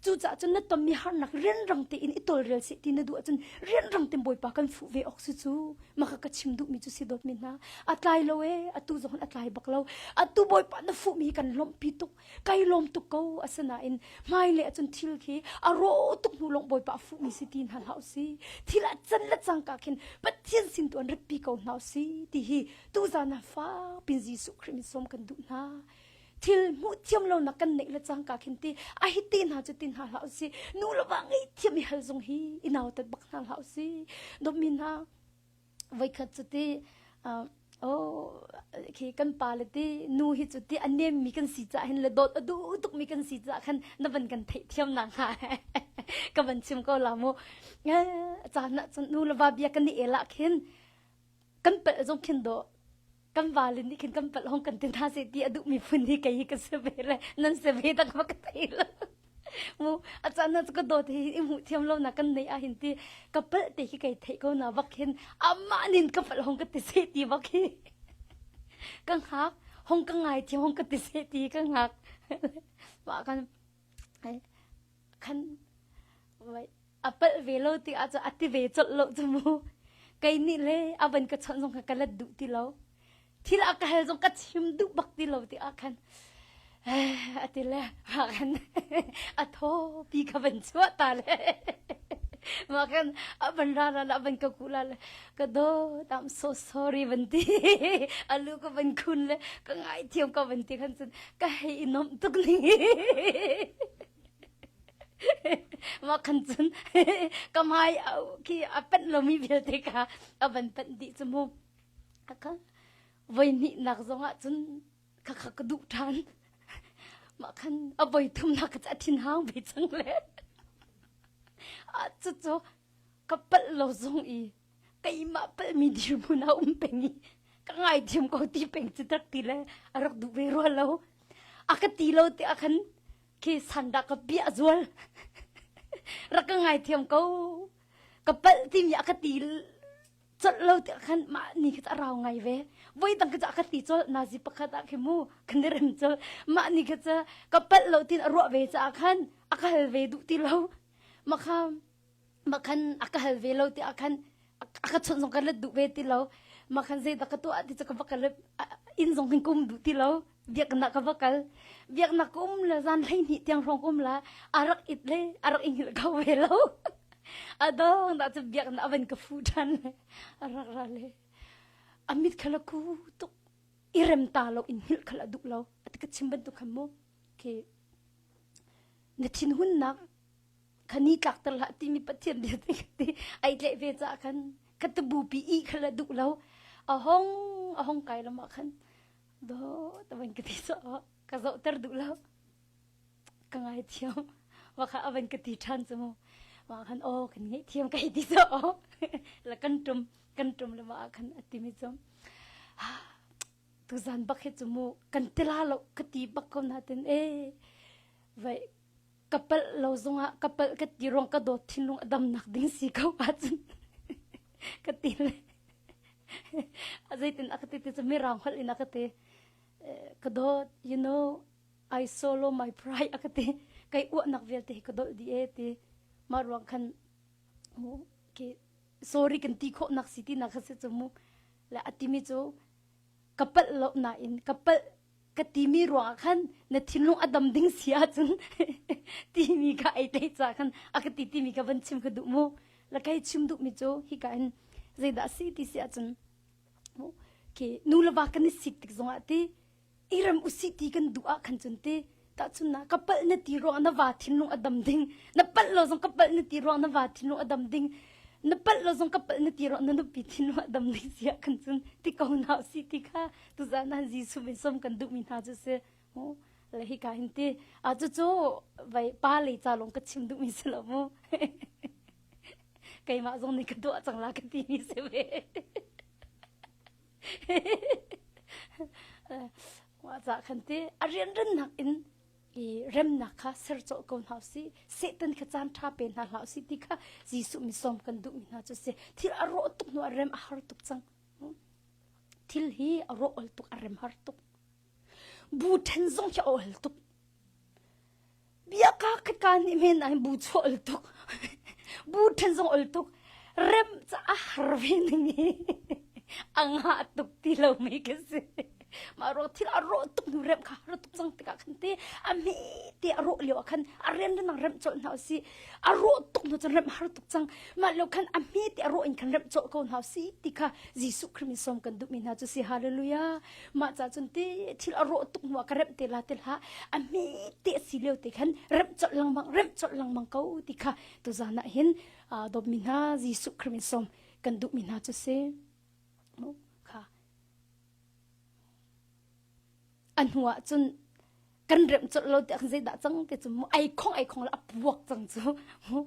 Cucaah cun na tonmi harnak rianrang tein i tawlrel seh ti na duh ahcun rianrang tein Bawipa kan fuh ve awk si cu. Mah kha ka chim duhmi cu si dawtmi hna. A tlai lo ee, atu zong a tlai bak lo. Atu Bawipa na fuhmi hi kan lawmhpi tuk. Kai lawm tuk ko. Asinain hmailei ahcun thil khi a rawh tuk hnu lawng Bawipa a fuhmi si ti hna hlah usih. Thil a can le cangka khin Pathian sin tu an ratpi ko hna usih ti hi tuzan ah fakpin Jesuh Khrih min sawm kan duh hna. Thil hmuh thiam lonak kan neih le cangka khin ti a hi te hna cu ti hna hlah usih. Nu le va ngei thiam i hal zong hi i nautat bak hna hlah usih. Dawtmi hna voikhat cu ti oh khi kan pa le ti nu hi cu ti a nemmi kan si caah hin le dawt a duh tukmi kan si caah khan na van kan theih thiam nak hnga ka van chim ko la mu caan ah cun nu le va bia kan i el ah khin kan palh zong khin dawh kan vale nih khin kan palh hong kan ti hna seh ti a duhmi phun hi kei hi ka si ve le nan si ve tak ma ka thei lo mu a caan ah ka dawt hi i hmuh thiam lo na kan nei ah hin ti ka palh te khi kai theih ko na vak hin amah nin ka palh hong ka ti seh ti vak hi ka hngak hong ka ngai thiam hong ka ti seh ti ka hngak mah kan khan a palh ve lo ti ah a ti ve colh lo cu mu kei nih le a van ka chawnh zong kha ka let duh ti lo thil a ka hal zong ka chim duh bak ti lo ti ah khan a ti le mah khan a thaw pi ka van chuah ta le mah khan a van ra ra la van ka ku la le ka dawt I'm so sorry van ti alu ka van khun le ka ngai thiam ka van ti khan cun ka hei i nomh tuk ning. Mah khan cun ka hmai khi a panh lomi vialte kha a van panh dih cu mu. Ka voi hnihnak zongah cun khakha ka duh ṭhan. Mah khan a voi thumnak ka a thinhang ve cang le. A cucu ka palh lo zong i keimah palhmi dirhmun ah um peng i ka ngaithiam ko ti peng cu tak ti le a rak duh ve rua lo. A ka ti lo ti ah khan khi sandah ka piah zual. Rak ka ngaithiam ko. Ka palh timi a ka ti colh lo ti khan mah ni khi a rau ngai ve. Voi dang khi a ka ti colh nazi pakhat ah khi mu kan i rem colh. Mah ni khi cu ka palh lo tin a ruah ve caah khan a ka hal ve duh ti lo. Mah kha mah khan a ka hal ve lo ti ah khan a ka chawnh zong ka let duh ve ti lo. Mah khan zeidah ka tuah ti cu ka va kal inn zong hin ka um duh ti lo. Biaknak ka va kal. Biaknak ka um le zan 12 tiang hrawng ka um la a rak it le a rak i hngilh kho ve lo. A dong dah cu biaknak a van ka fu ṭhan le a rak ra le a mit kha la ku tuk i rem ta lo in hngilh kha la duh lo. A ka chim bantuk khan mu. Khi na thinhunnak kha ni tlakter hlah timi Pathian bia te ti ai tlaih ve caah khan ka tubupi i kha la duh lo. A hong a hong kai lam ah khan do tavan ka ti so ka zohter duh lo. Ka ngaithiam. Wa kha avan ka ti ṭhan cu mu. Wa khan aw kan ngaihthiam kai ti so la kan tum kan tum le ma khan atimi cu tuzan bak hi cu mu kan tila lo ka ti bak ko na tin e vai ka palh lo zongah ka palh ka ti ruang ka dawt thinlung a damnak ding si ko ahcun ka ti le zeitin a ka ti ti cu mirang holh in a ka ti ka dawt you know I solo my pride a ka ti kai uahnak vialte hi ka dolh dih e ti mah ruang khan mu ke sorry kan ti khawh nak si ti nak kha si cu mu le a timi cu ka palh lo nain ka palh ka timi ruangah khan na thinlung a dam ding si ahcun timi kha ei te ca khan a ka ti timi ka van chim ka duh mu la kai chim duh mi cu hika in zeidah si ti si ahcun ke nu le va kan i sik tik zongah ti i rem usih ti kan duh ah khan cun ti tahchun na ka palh na ti ruang na va thinlung a dam ding na palh lo zong ka palh na ti ruang na va thinlung a dam ding na palh lo zong ka palh na ti ruang na nupi thinlung a dam ding siah khan cun ti ko na si ti kha tuzan han Jesuh min som kan duh mi hna cu si mu le hi ka hin ti a cu cu vai pa lei ca lawng ka chim duh mi si lo mu keimah zong nih ka duah cang la ka ti mi si ve Mah ca khan ti a rianrannak in i remnak kha ser cawh ko hna usih Satan kha caan ṭha pe hna hlah usih ti kha Jesuh mi sawm kan duhmi hna cu si thil a rawh tuk hnu a rem a har tuk cang thil hi a rawh ol tuk a rem har tuk bu ṭhen zong khi a ol tuk Biaka ka nih men ai bu chu ol tuk. Bu ṭhen zong ol tuk. Rem ca a har ve ning i a ngah tuk ti lo mi ka si. Mah ro thil a rawh tuk hnu rem kha har tuk cang tikah khan te a mi te a rawh lio ah khan a rian renang rem colh hna usih. A rawh tuk hnu cun rem har tuk cang. Mah lio khan a mi te a rawh in khan rem colh ko hna usih ti kha Jesuh Khrih min sawm kan duhmi hna cu si. Hallelujah. Mah ca cun te thil a rawh tuk hnu ah ka remh te la te hlah a hme te si lio te khan remh colh lengmang remh colh lengmang ko ti kha tuzan ah hin dawtmi hna Jesuh Khrih min sawm kan duhmi hna cu si kha a hnu ah cun kan remh colh lo tiah zeidah cang ti cu mu ai khong ai khong la a puak cang cu mu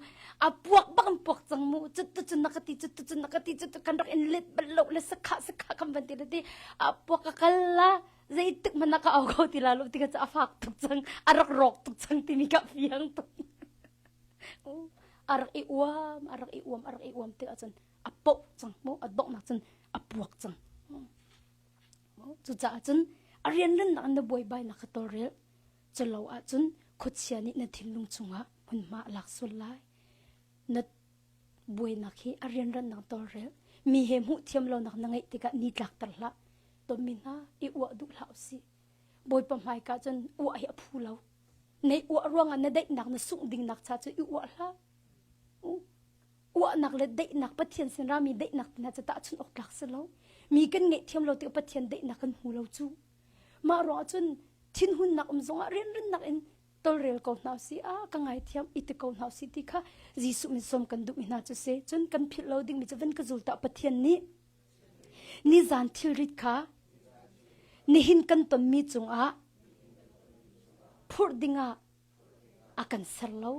a puak bak in puak cang mu cut tu cun na ka ti cut tu cun na ka ti cut kan rak in let bal lo le sakha sakha kan van ti le ti a puak ka kal la zeitik hmanh ka au ko ti la lo ti ka a fak tuk cang a rak rawk tuk cang timi ka fiang tuk a rak i uam a rak i uam a rak i uam ti ahcun a poh cang mu a donghnak cun a puak cang Cucaah cun a rianrannak na buaibainak kha tawlrel. Culo ahcun khuachia nih na thinlung chungah hmunhma a lak sual lai. Na buainak hi a rianrannak tawlrel. Mi he hmuh thiam lonak na ngeih tikah ni tlakter hlah. Tonmi hna i uah duh hlah usih. Bawipa hmaika cun uah hi a phu lo. Nei uah ruangah na daihnak na sungh dingnak cha cu i uah hlah. Uahnak le daihnak Pathian sin rami daihnak ti hna cu tahchunh awk tlak si lo. Mi kan ngeih thiam lo tikah Pathian daihnak kan hmu lo cu. Mah ruangah cun thinhunnak um zongah rianrannak in Tolrel ko hna usih, ah ka ngaithiam i ti ko hna usih ti kha Jesuh min sawm kan duhmi hna cu si. Cun kan philh lo dingmi cu van ka zul ta Pathian nih nizan thilrit kha nihin kan tonmi cungah phurh dingah a kan ser lo.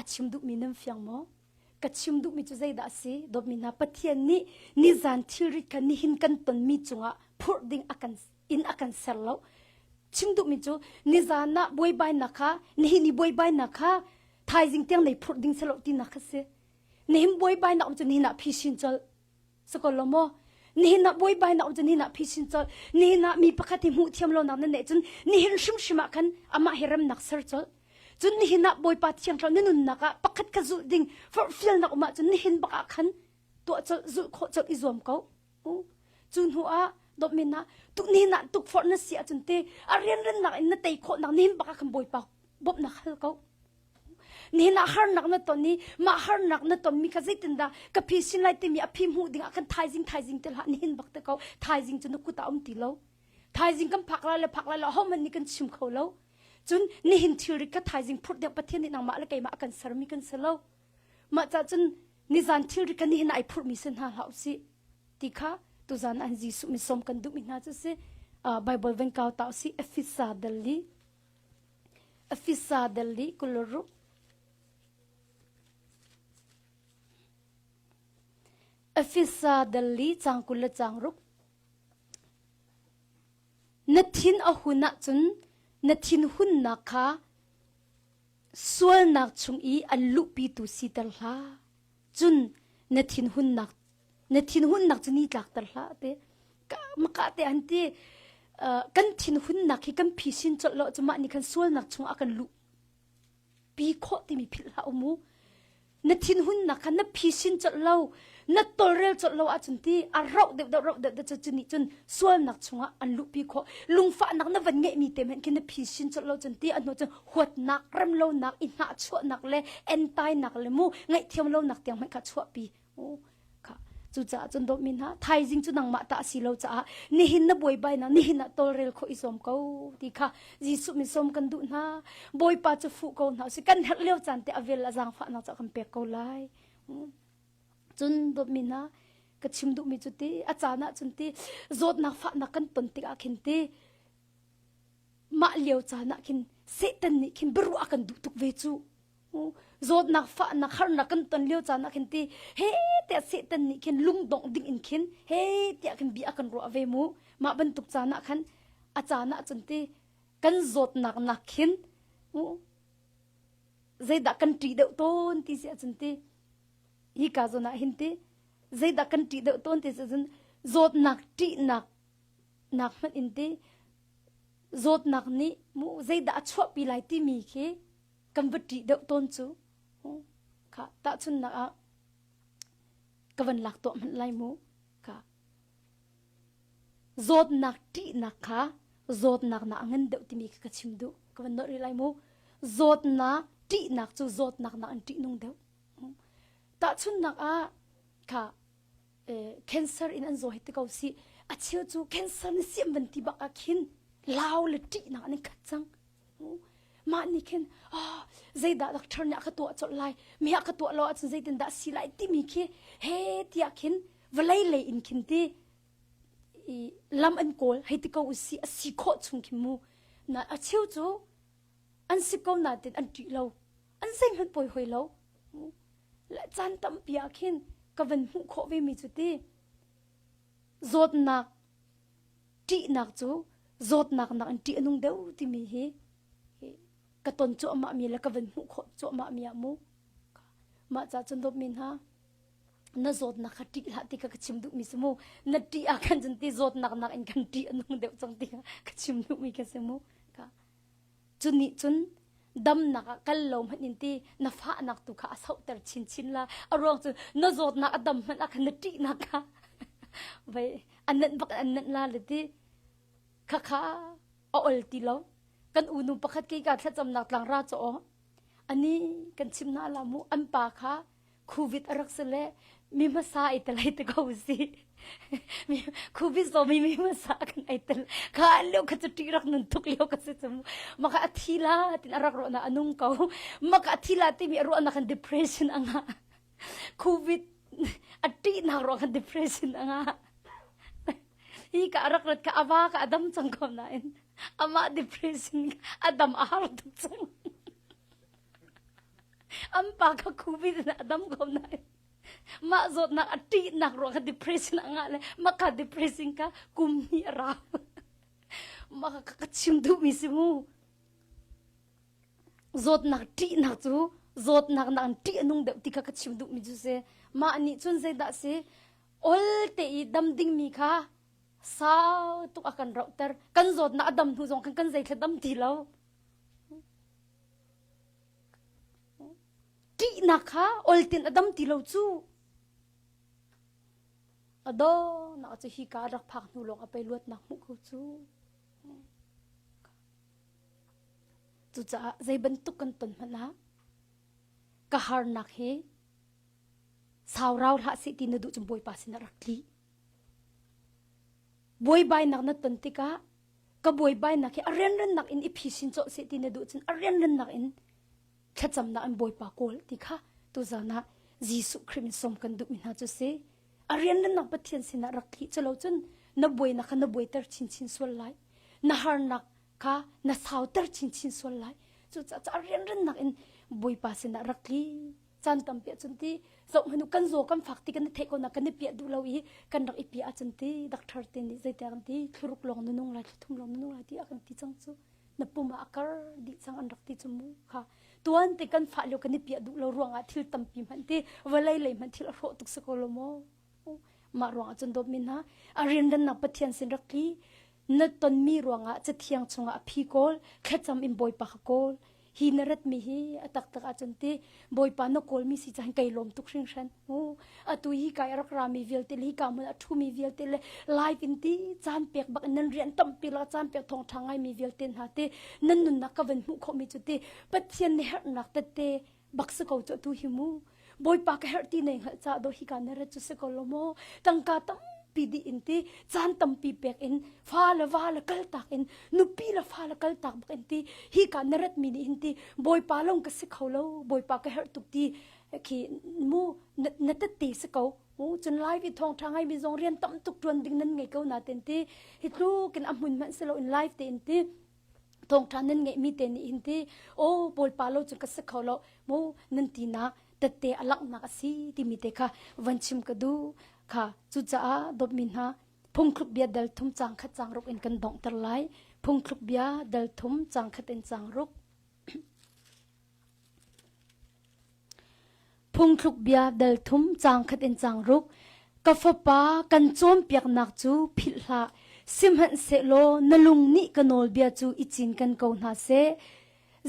A chim duhmi nan fiang maw? Ka chim duhmi cu zeidah a si? Dawtmi hna Pathian nih nizan thilrit kha nihin kan tonmi cungah phurh ding a kan in a kan ser lo. Chim duhmi cu nizan ah buaibainak kha nihin i buaibainak kha thaizing tiang nei phurh ding selo tinak kha si. Nihin buaibainak um cu nihin ah phisin colh. Sakol lo maw? Nihin ah buaibainak um cu nihin ah phisin colh. Nihin ah mi pakhat hi hmuh thiam lonak na neih cun nihin hrimhrim ah khan amah hi remnak ser colh. Cun nihin ah Bawipa Thiang Thlarau na nunnak ah pakhat kha zulh ding forhfialnak um ahcun nihin bak ah khan tuah colh zulh khawh colh i zuam ko. Cu hnu ah dawtmin ah tuk nihin ah tukforh na si ahcun te a rianrennak in na tei khawhnak nihin bak ah khan Bawipa bawmhnak hal ko. Nihin ah harnak na ton i mah harnak na tonmi kha zeitindah ka phi sin lai timi a phi hmuh ding ah khan thaizing thaizing te hlah nihin bak te ko thaizing cu na kut ah um ti lo. Thaizing kan phak lai le phak lai lo hohmanh nih kan chim kho lo. Cun nihin thilri kha thaizing phurh deuh Pathian nih nangmah le keimah a kan sermi kan si lo. Mah cah cun nizan thilri kha nihin ah ai phurhmi si hna hlah usih ti kha tuzan an Jesuh min sawm kan duhmi hna cu si. Bible van kau ta usih Efesa dal li Efesa dal li kuluruk Efesa dal li cang 20 le cang ruk Na thin a hun ahcun na thinhunnak kha sualnak chung i an luhpitu siter hlah. Cun na thinhunnak na thinhunnak cu ni tlakter hlah te. Maka te an ti kan thinhunnak hi kan phisin colh lo cu mah nih khan sualnak chung ah kan luh pi khawh timi philh hlah u mu. Na thinhunnak kha na phisin colh lo, na tolrel colh lo ahcun ti a rauh deuh deuh rauh deuh deuh cu nih cun sualnak chungah an luhpi khawh. Lungfahnak na van ngeihmi te hmanh khi na phisin colh lo cun ti a hnu cun huatnak, remlonak, i hnahchuahnak le entainak le mu ngaihthiam lonak tiang hmanh kha chuahpi. Kha cucaah cun dawtmi hna thaizing cu nangmah ta a si lo caah nihin na buaibainak nihin ah tawlrel khawh i zuam ko ti kha Jesuh min sawm kan duh hna Bawipa cu fuh ko hna usih kan herh lio caan te a vel a zaangfahnak cu a kan pek ko lai cun dawtmi hna ka chim duhmi cu ti a caan ah cun ti zawtnak fahnak kan ton tikah khin ti mah lio caan ah khin Satan nih khin biaruah a kan duh tuk ve cu Zawtnak fahnak harnak kan ton lio caan ah khin ti he tiah Satan nih khin lungdongh ding in khin he tiah khin bia a kan ruah ve mu. Mah bantuk caan ah khan a caan ah cun ti kan zawtnak nak khin zeidah kan ṭih deuh tawn ti si ahcun ti hi ka zawn ah hin ti zeidah kan ṭih deuh tawn ti si ahcun zawtnak ṭihnak nak hmanh in ti zawtnak nih mu zeidah a chuahpi lai timi khi kan va ṭih deuh tawn cu kha tahchunhnak ah ka van lak tuah hmanh lai mu kha zawtnak ṭihnak kha zawtnak na a ngan deuh timi kha ka chim duh ka van nolh rih lai mu zawtnak ṭihnak cu zawtnak nak an ṭihnung deuh tahchunhnak ah kha cancer in an zaw hi ti ko si a cheu cu cancer na siam van ti bak ah khin lau le ṭihnak an in khat cang Mah nih khin oh, zeidah doctor nih a ka tuah colh lai, mi a ka tuah lo ahcun zeitindah si lai timi khi he tiah khin vawlei lei in khin ti i lam an kawl hei ti ko usih a si khawh chung khi mu na a cheu cu an si ko natin an ṭih lo an zeihmanh pawi hoi lo le caan tampi ah khin ka van hmuh khawh ve mi cu ti zawtnak ṭihnak cu zawtnak nak in ṭih a nung deuh timi hi ka ton cuahmah mi le ka van hmuh khawh cuahmah mi ah mu mah ca cun dawtmi hna na zawtnak kha ṭih hlah ti kha ka chim duhmi si mu na ṭih ah khan cun ti zawtnak nak in kan ṭih a nung deuh cang ti kha ka chim duhmi ka si mu ka Cu nih cun damnak ah kal lo hmanh in ti na fahnak tu kha a sohter chinchin la. A ruang cu na zawtnak a dam hmanh ah khan na ṭihnak kha vei a nenh bak an nenh la le ti khakha a ol ti lo. Kan unu pakhat ke ka thlacamnak tlang ra caw ani kan chim na la mu an pa kha. Covid a rak si le mi hmasa i tel hei ti ko si. Covid zawmi mi hmasa kan ai tel. Kha lio kha cu ṭih rak nun tuk lio ka si cu. Maka a thi la tin a rak ruahnak a nung ko. Maka a thi la timi a ruahnak kan depression a ngah. Covid a ṭihnak ruang khan depression a ngah. Hi ka rak rat ka ava ka adam cang ko nain amah depression a dam a har tuk cang. An pa kha COVID in a dam ko nain mah zawtnak a ṭihnak ruang kha depression a ngah le mah kha depression kha kum hnih a rau. Mah kha ka chim duhmi si mu. Zawtnak ṭihnak cu zawtnak nak ṭih a nung deuh ti kha ka chim duhmi cu si. Mah nih cun zeidah si ol te i dam dingmi kha sau tuk a kan rohter. Kan zawtnak a dam hnu zong khan kan zeithla dam ti lo. Ṭihnak kha oltin a dam ti lo cu. A dawnak cu hi ka rak phak hnu lawng a pei luatnak hmuh ko cu. Cucaah zei bantuk kan ton hmanh ah ka harnak hi sau rau hlah seh ti na duh cun Bawipa sinah rak tli. Buaibainak na ton tikah ka buaibainak hi a rianrannak in i phisin cawh seh ti na duh cun a rianrannak in thlacamnak in Bawipa kawl ti kha tuzan ah Jesuh Khrih min sawm kan duhmi hna cu si. A rianrannak Pathian sinah rak tli culo cun na buainak kha na buaiter chinchin sual lai. Na harnak kha na sauter chinchin sual lai. Cucaah a rianrannak in Bawipa sinah rak tli. Caan tampi ahcun ti zoh hmanh u kan zaw kan fak ti kan i theih ko na kan i piah duh lo i kan rak i piah ahcun ti doctor te nih zeitiah kan ti thluruk lawng na nung lai thluthum lawng na nung lai ti a kan ti cang cu na pum ah a kar dih cang an rak ti cu mu kha tuan te kan fah lio kan i piah duh lo ruangah thil tampi hmanh ti vawlei lei hmanh thil a hrawh tuk si ko lo maw mah ruangah cun dawtmi hna a rianrannak Pathian sin rak tli na tonmi ruangah cathiang chungah a phi kawl thlacam in Bawipa kha kawl hi na ratmi hi a taktak ahcun ti Bawipa na kawlmi si caan kai lawm tuk hringhran mu atu hi kai rak rami vialte le hi ka hmun a ṭhumi vialte le live in ti caan pek bak in nan rian tampi la caan pek thawng ṭha ngaimi vialte hna ti nan nunnak ka van hmuh khawhmi cu ti Pathian na herhnak tette bak si ko cu atu hi mu Bawipa ka herh ti nei hngalh ca do hi ka na rat cu si ko lo maw tangka tampi dih in ti caan tampi pek in fa le va le kal tak in nupi le fa le kal tak bak in ti hi ka na rat mi nih hin ti Bawipa long ka si kho lo Bawipa ka herh tuk ti khi mu na tette si ko mu cun lai vi thawng tha ngai mi zong rian tam tuk tuan ding nan ngei ko na ten ti hi tlukin a hmun hmanh si lo in live te in ti thawngṭha nan ngeihmi te nih hin ti aw Bawipa lo cu ka si kho lo mu nan tinak tette a langhnak a si timi te kha van chim ka duh kha cucaah dawtmi hna phungthluk bia dal thum cang khat cang ruk in kan donghter lai phungthluk bia dal thum cang khat in cang ruk Phungthluk bia dal thum caang khat in caang ruk Ka fapa kan cawnpiaknak cu philh hlah sihmanhsehlaw na lung nih ka nawlbia cu i cinken ko hna seh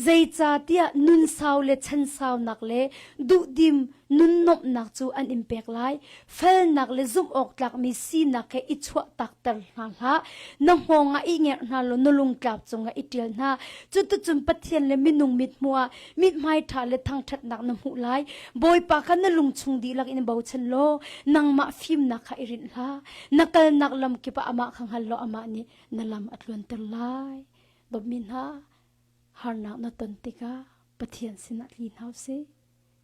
zeicahtiah nun sau le chan saunak le duhdim nun nuamhnak cu an in pek lai Felnak le zumh awk tlakmi sinak he i chuahtakter hna hlah. Na hngawng ah i ngerh hna law na lungtlap cungah i ṭial hna. Cuticun Pathian le minung mithmuh ah mithmai ṭha le thangṭhatnak na hmuh lai. Bawipa kha na lungchung dihlak in bochan law nangmah fimnak kha i rinh hlah. Na kalnak lam kip ah amah kha hngal law amah nih na lam a tluanter lai. Dawtmi hna, harnak na ton tikah Pathian sinah tli hna u sih.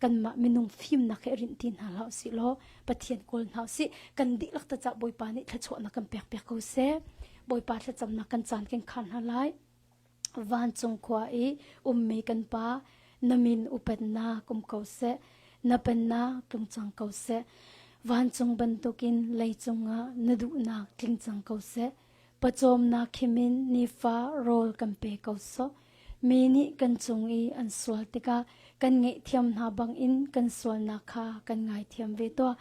Kanmah minung fimnak he rinh ti hna hlah usih law Pathian kawl hna usih. Kan dihlak ta cah Bawipa nih thluachuahnak kan pek piak ko seh. Bawipa thlacamnak kan caan kan khar hna lai. Vancung khua i ummi kan Pa, na min upatnak um ko seh. Na pennak tlung cang ko seh. Vancung bantukin leicung ah na duhnak tling cang ko seh. Pawcawmnak khim in nifa rawl kan pe ko sawh. Mi nih kan cung i an sual tikah kan ngaihthiam hna bangin kan sualnak kha kan ngaithiam ve tuah.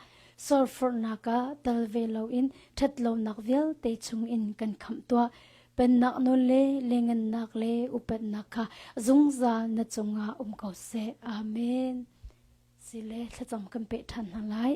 Sualforhnak ah tal ve loin ṭhatlonak vialte chungin kan khamh tuah. Pennak nawl le lengannak le upatnak kha zungzal na cungah um ko seh. Amen. Sile thlacam kan peh ṭhan hna lai.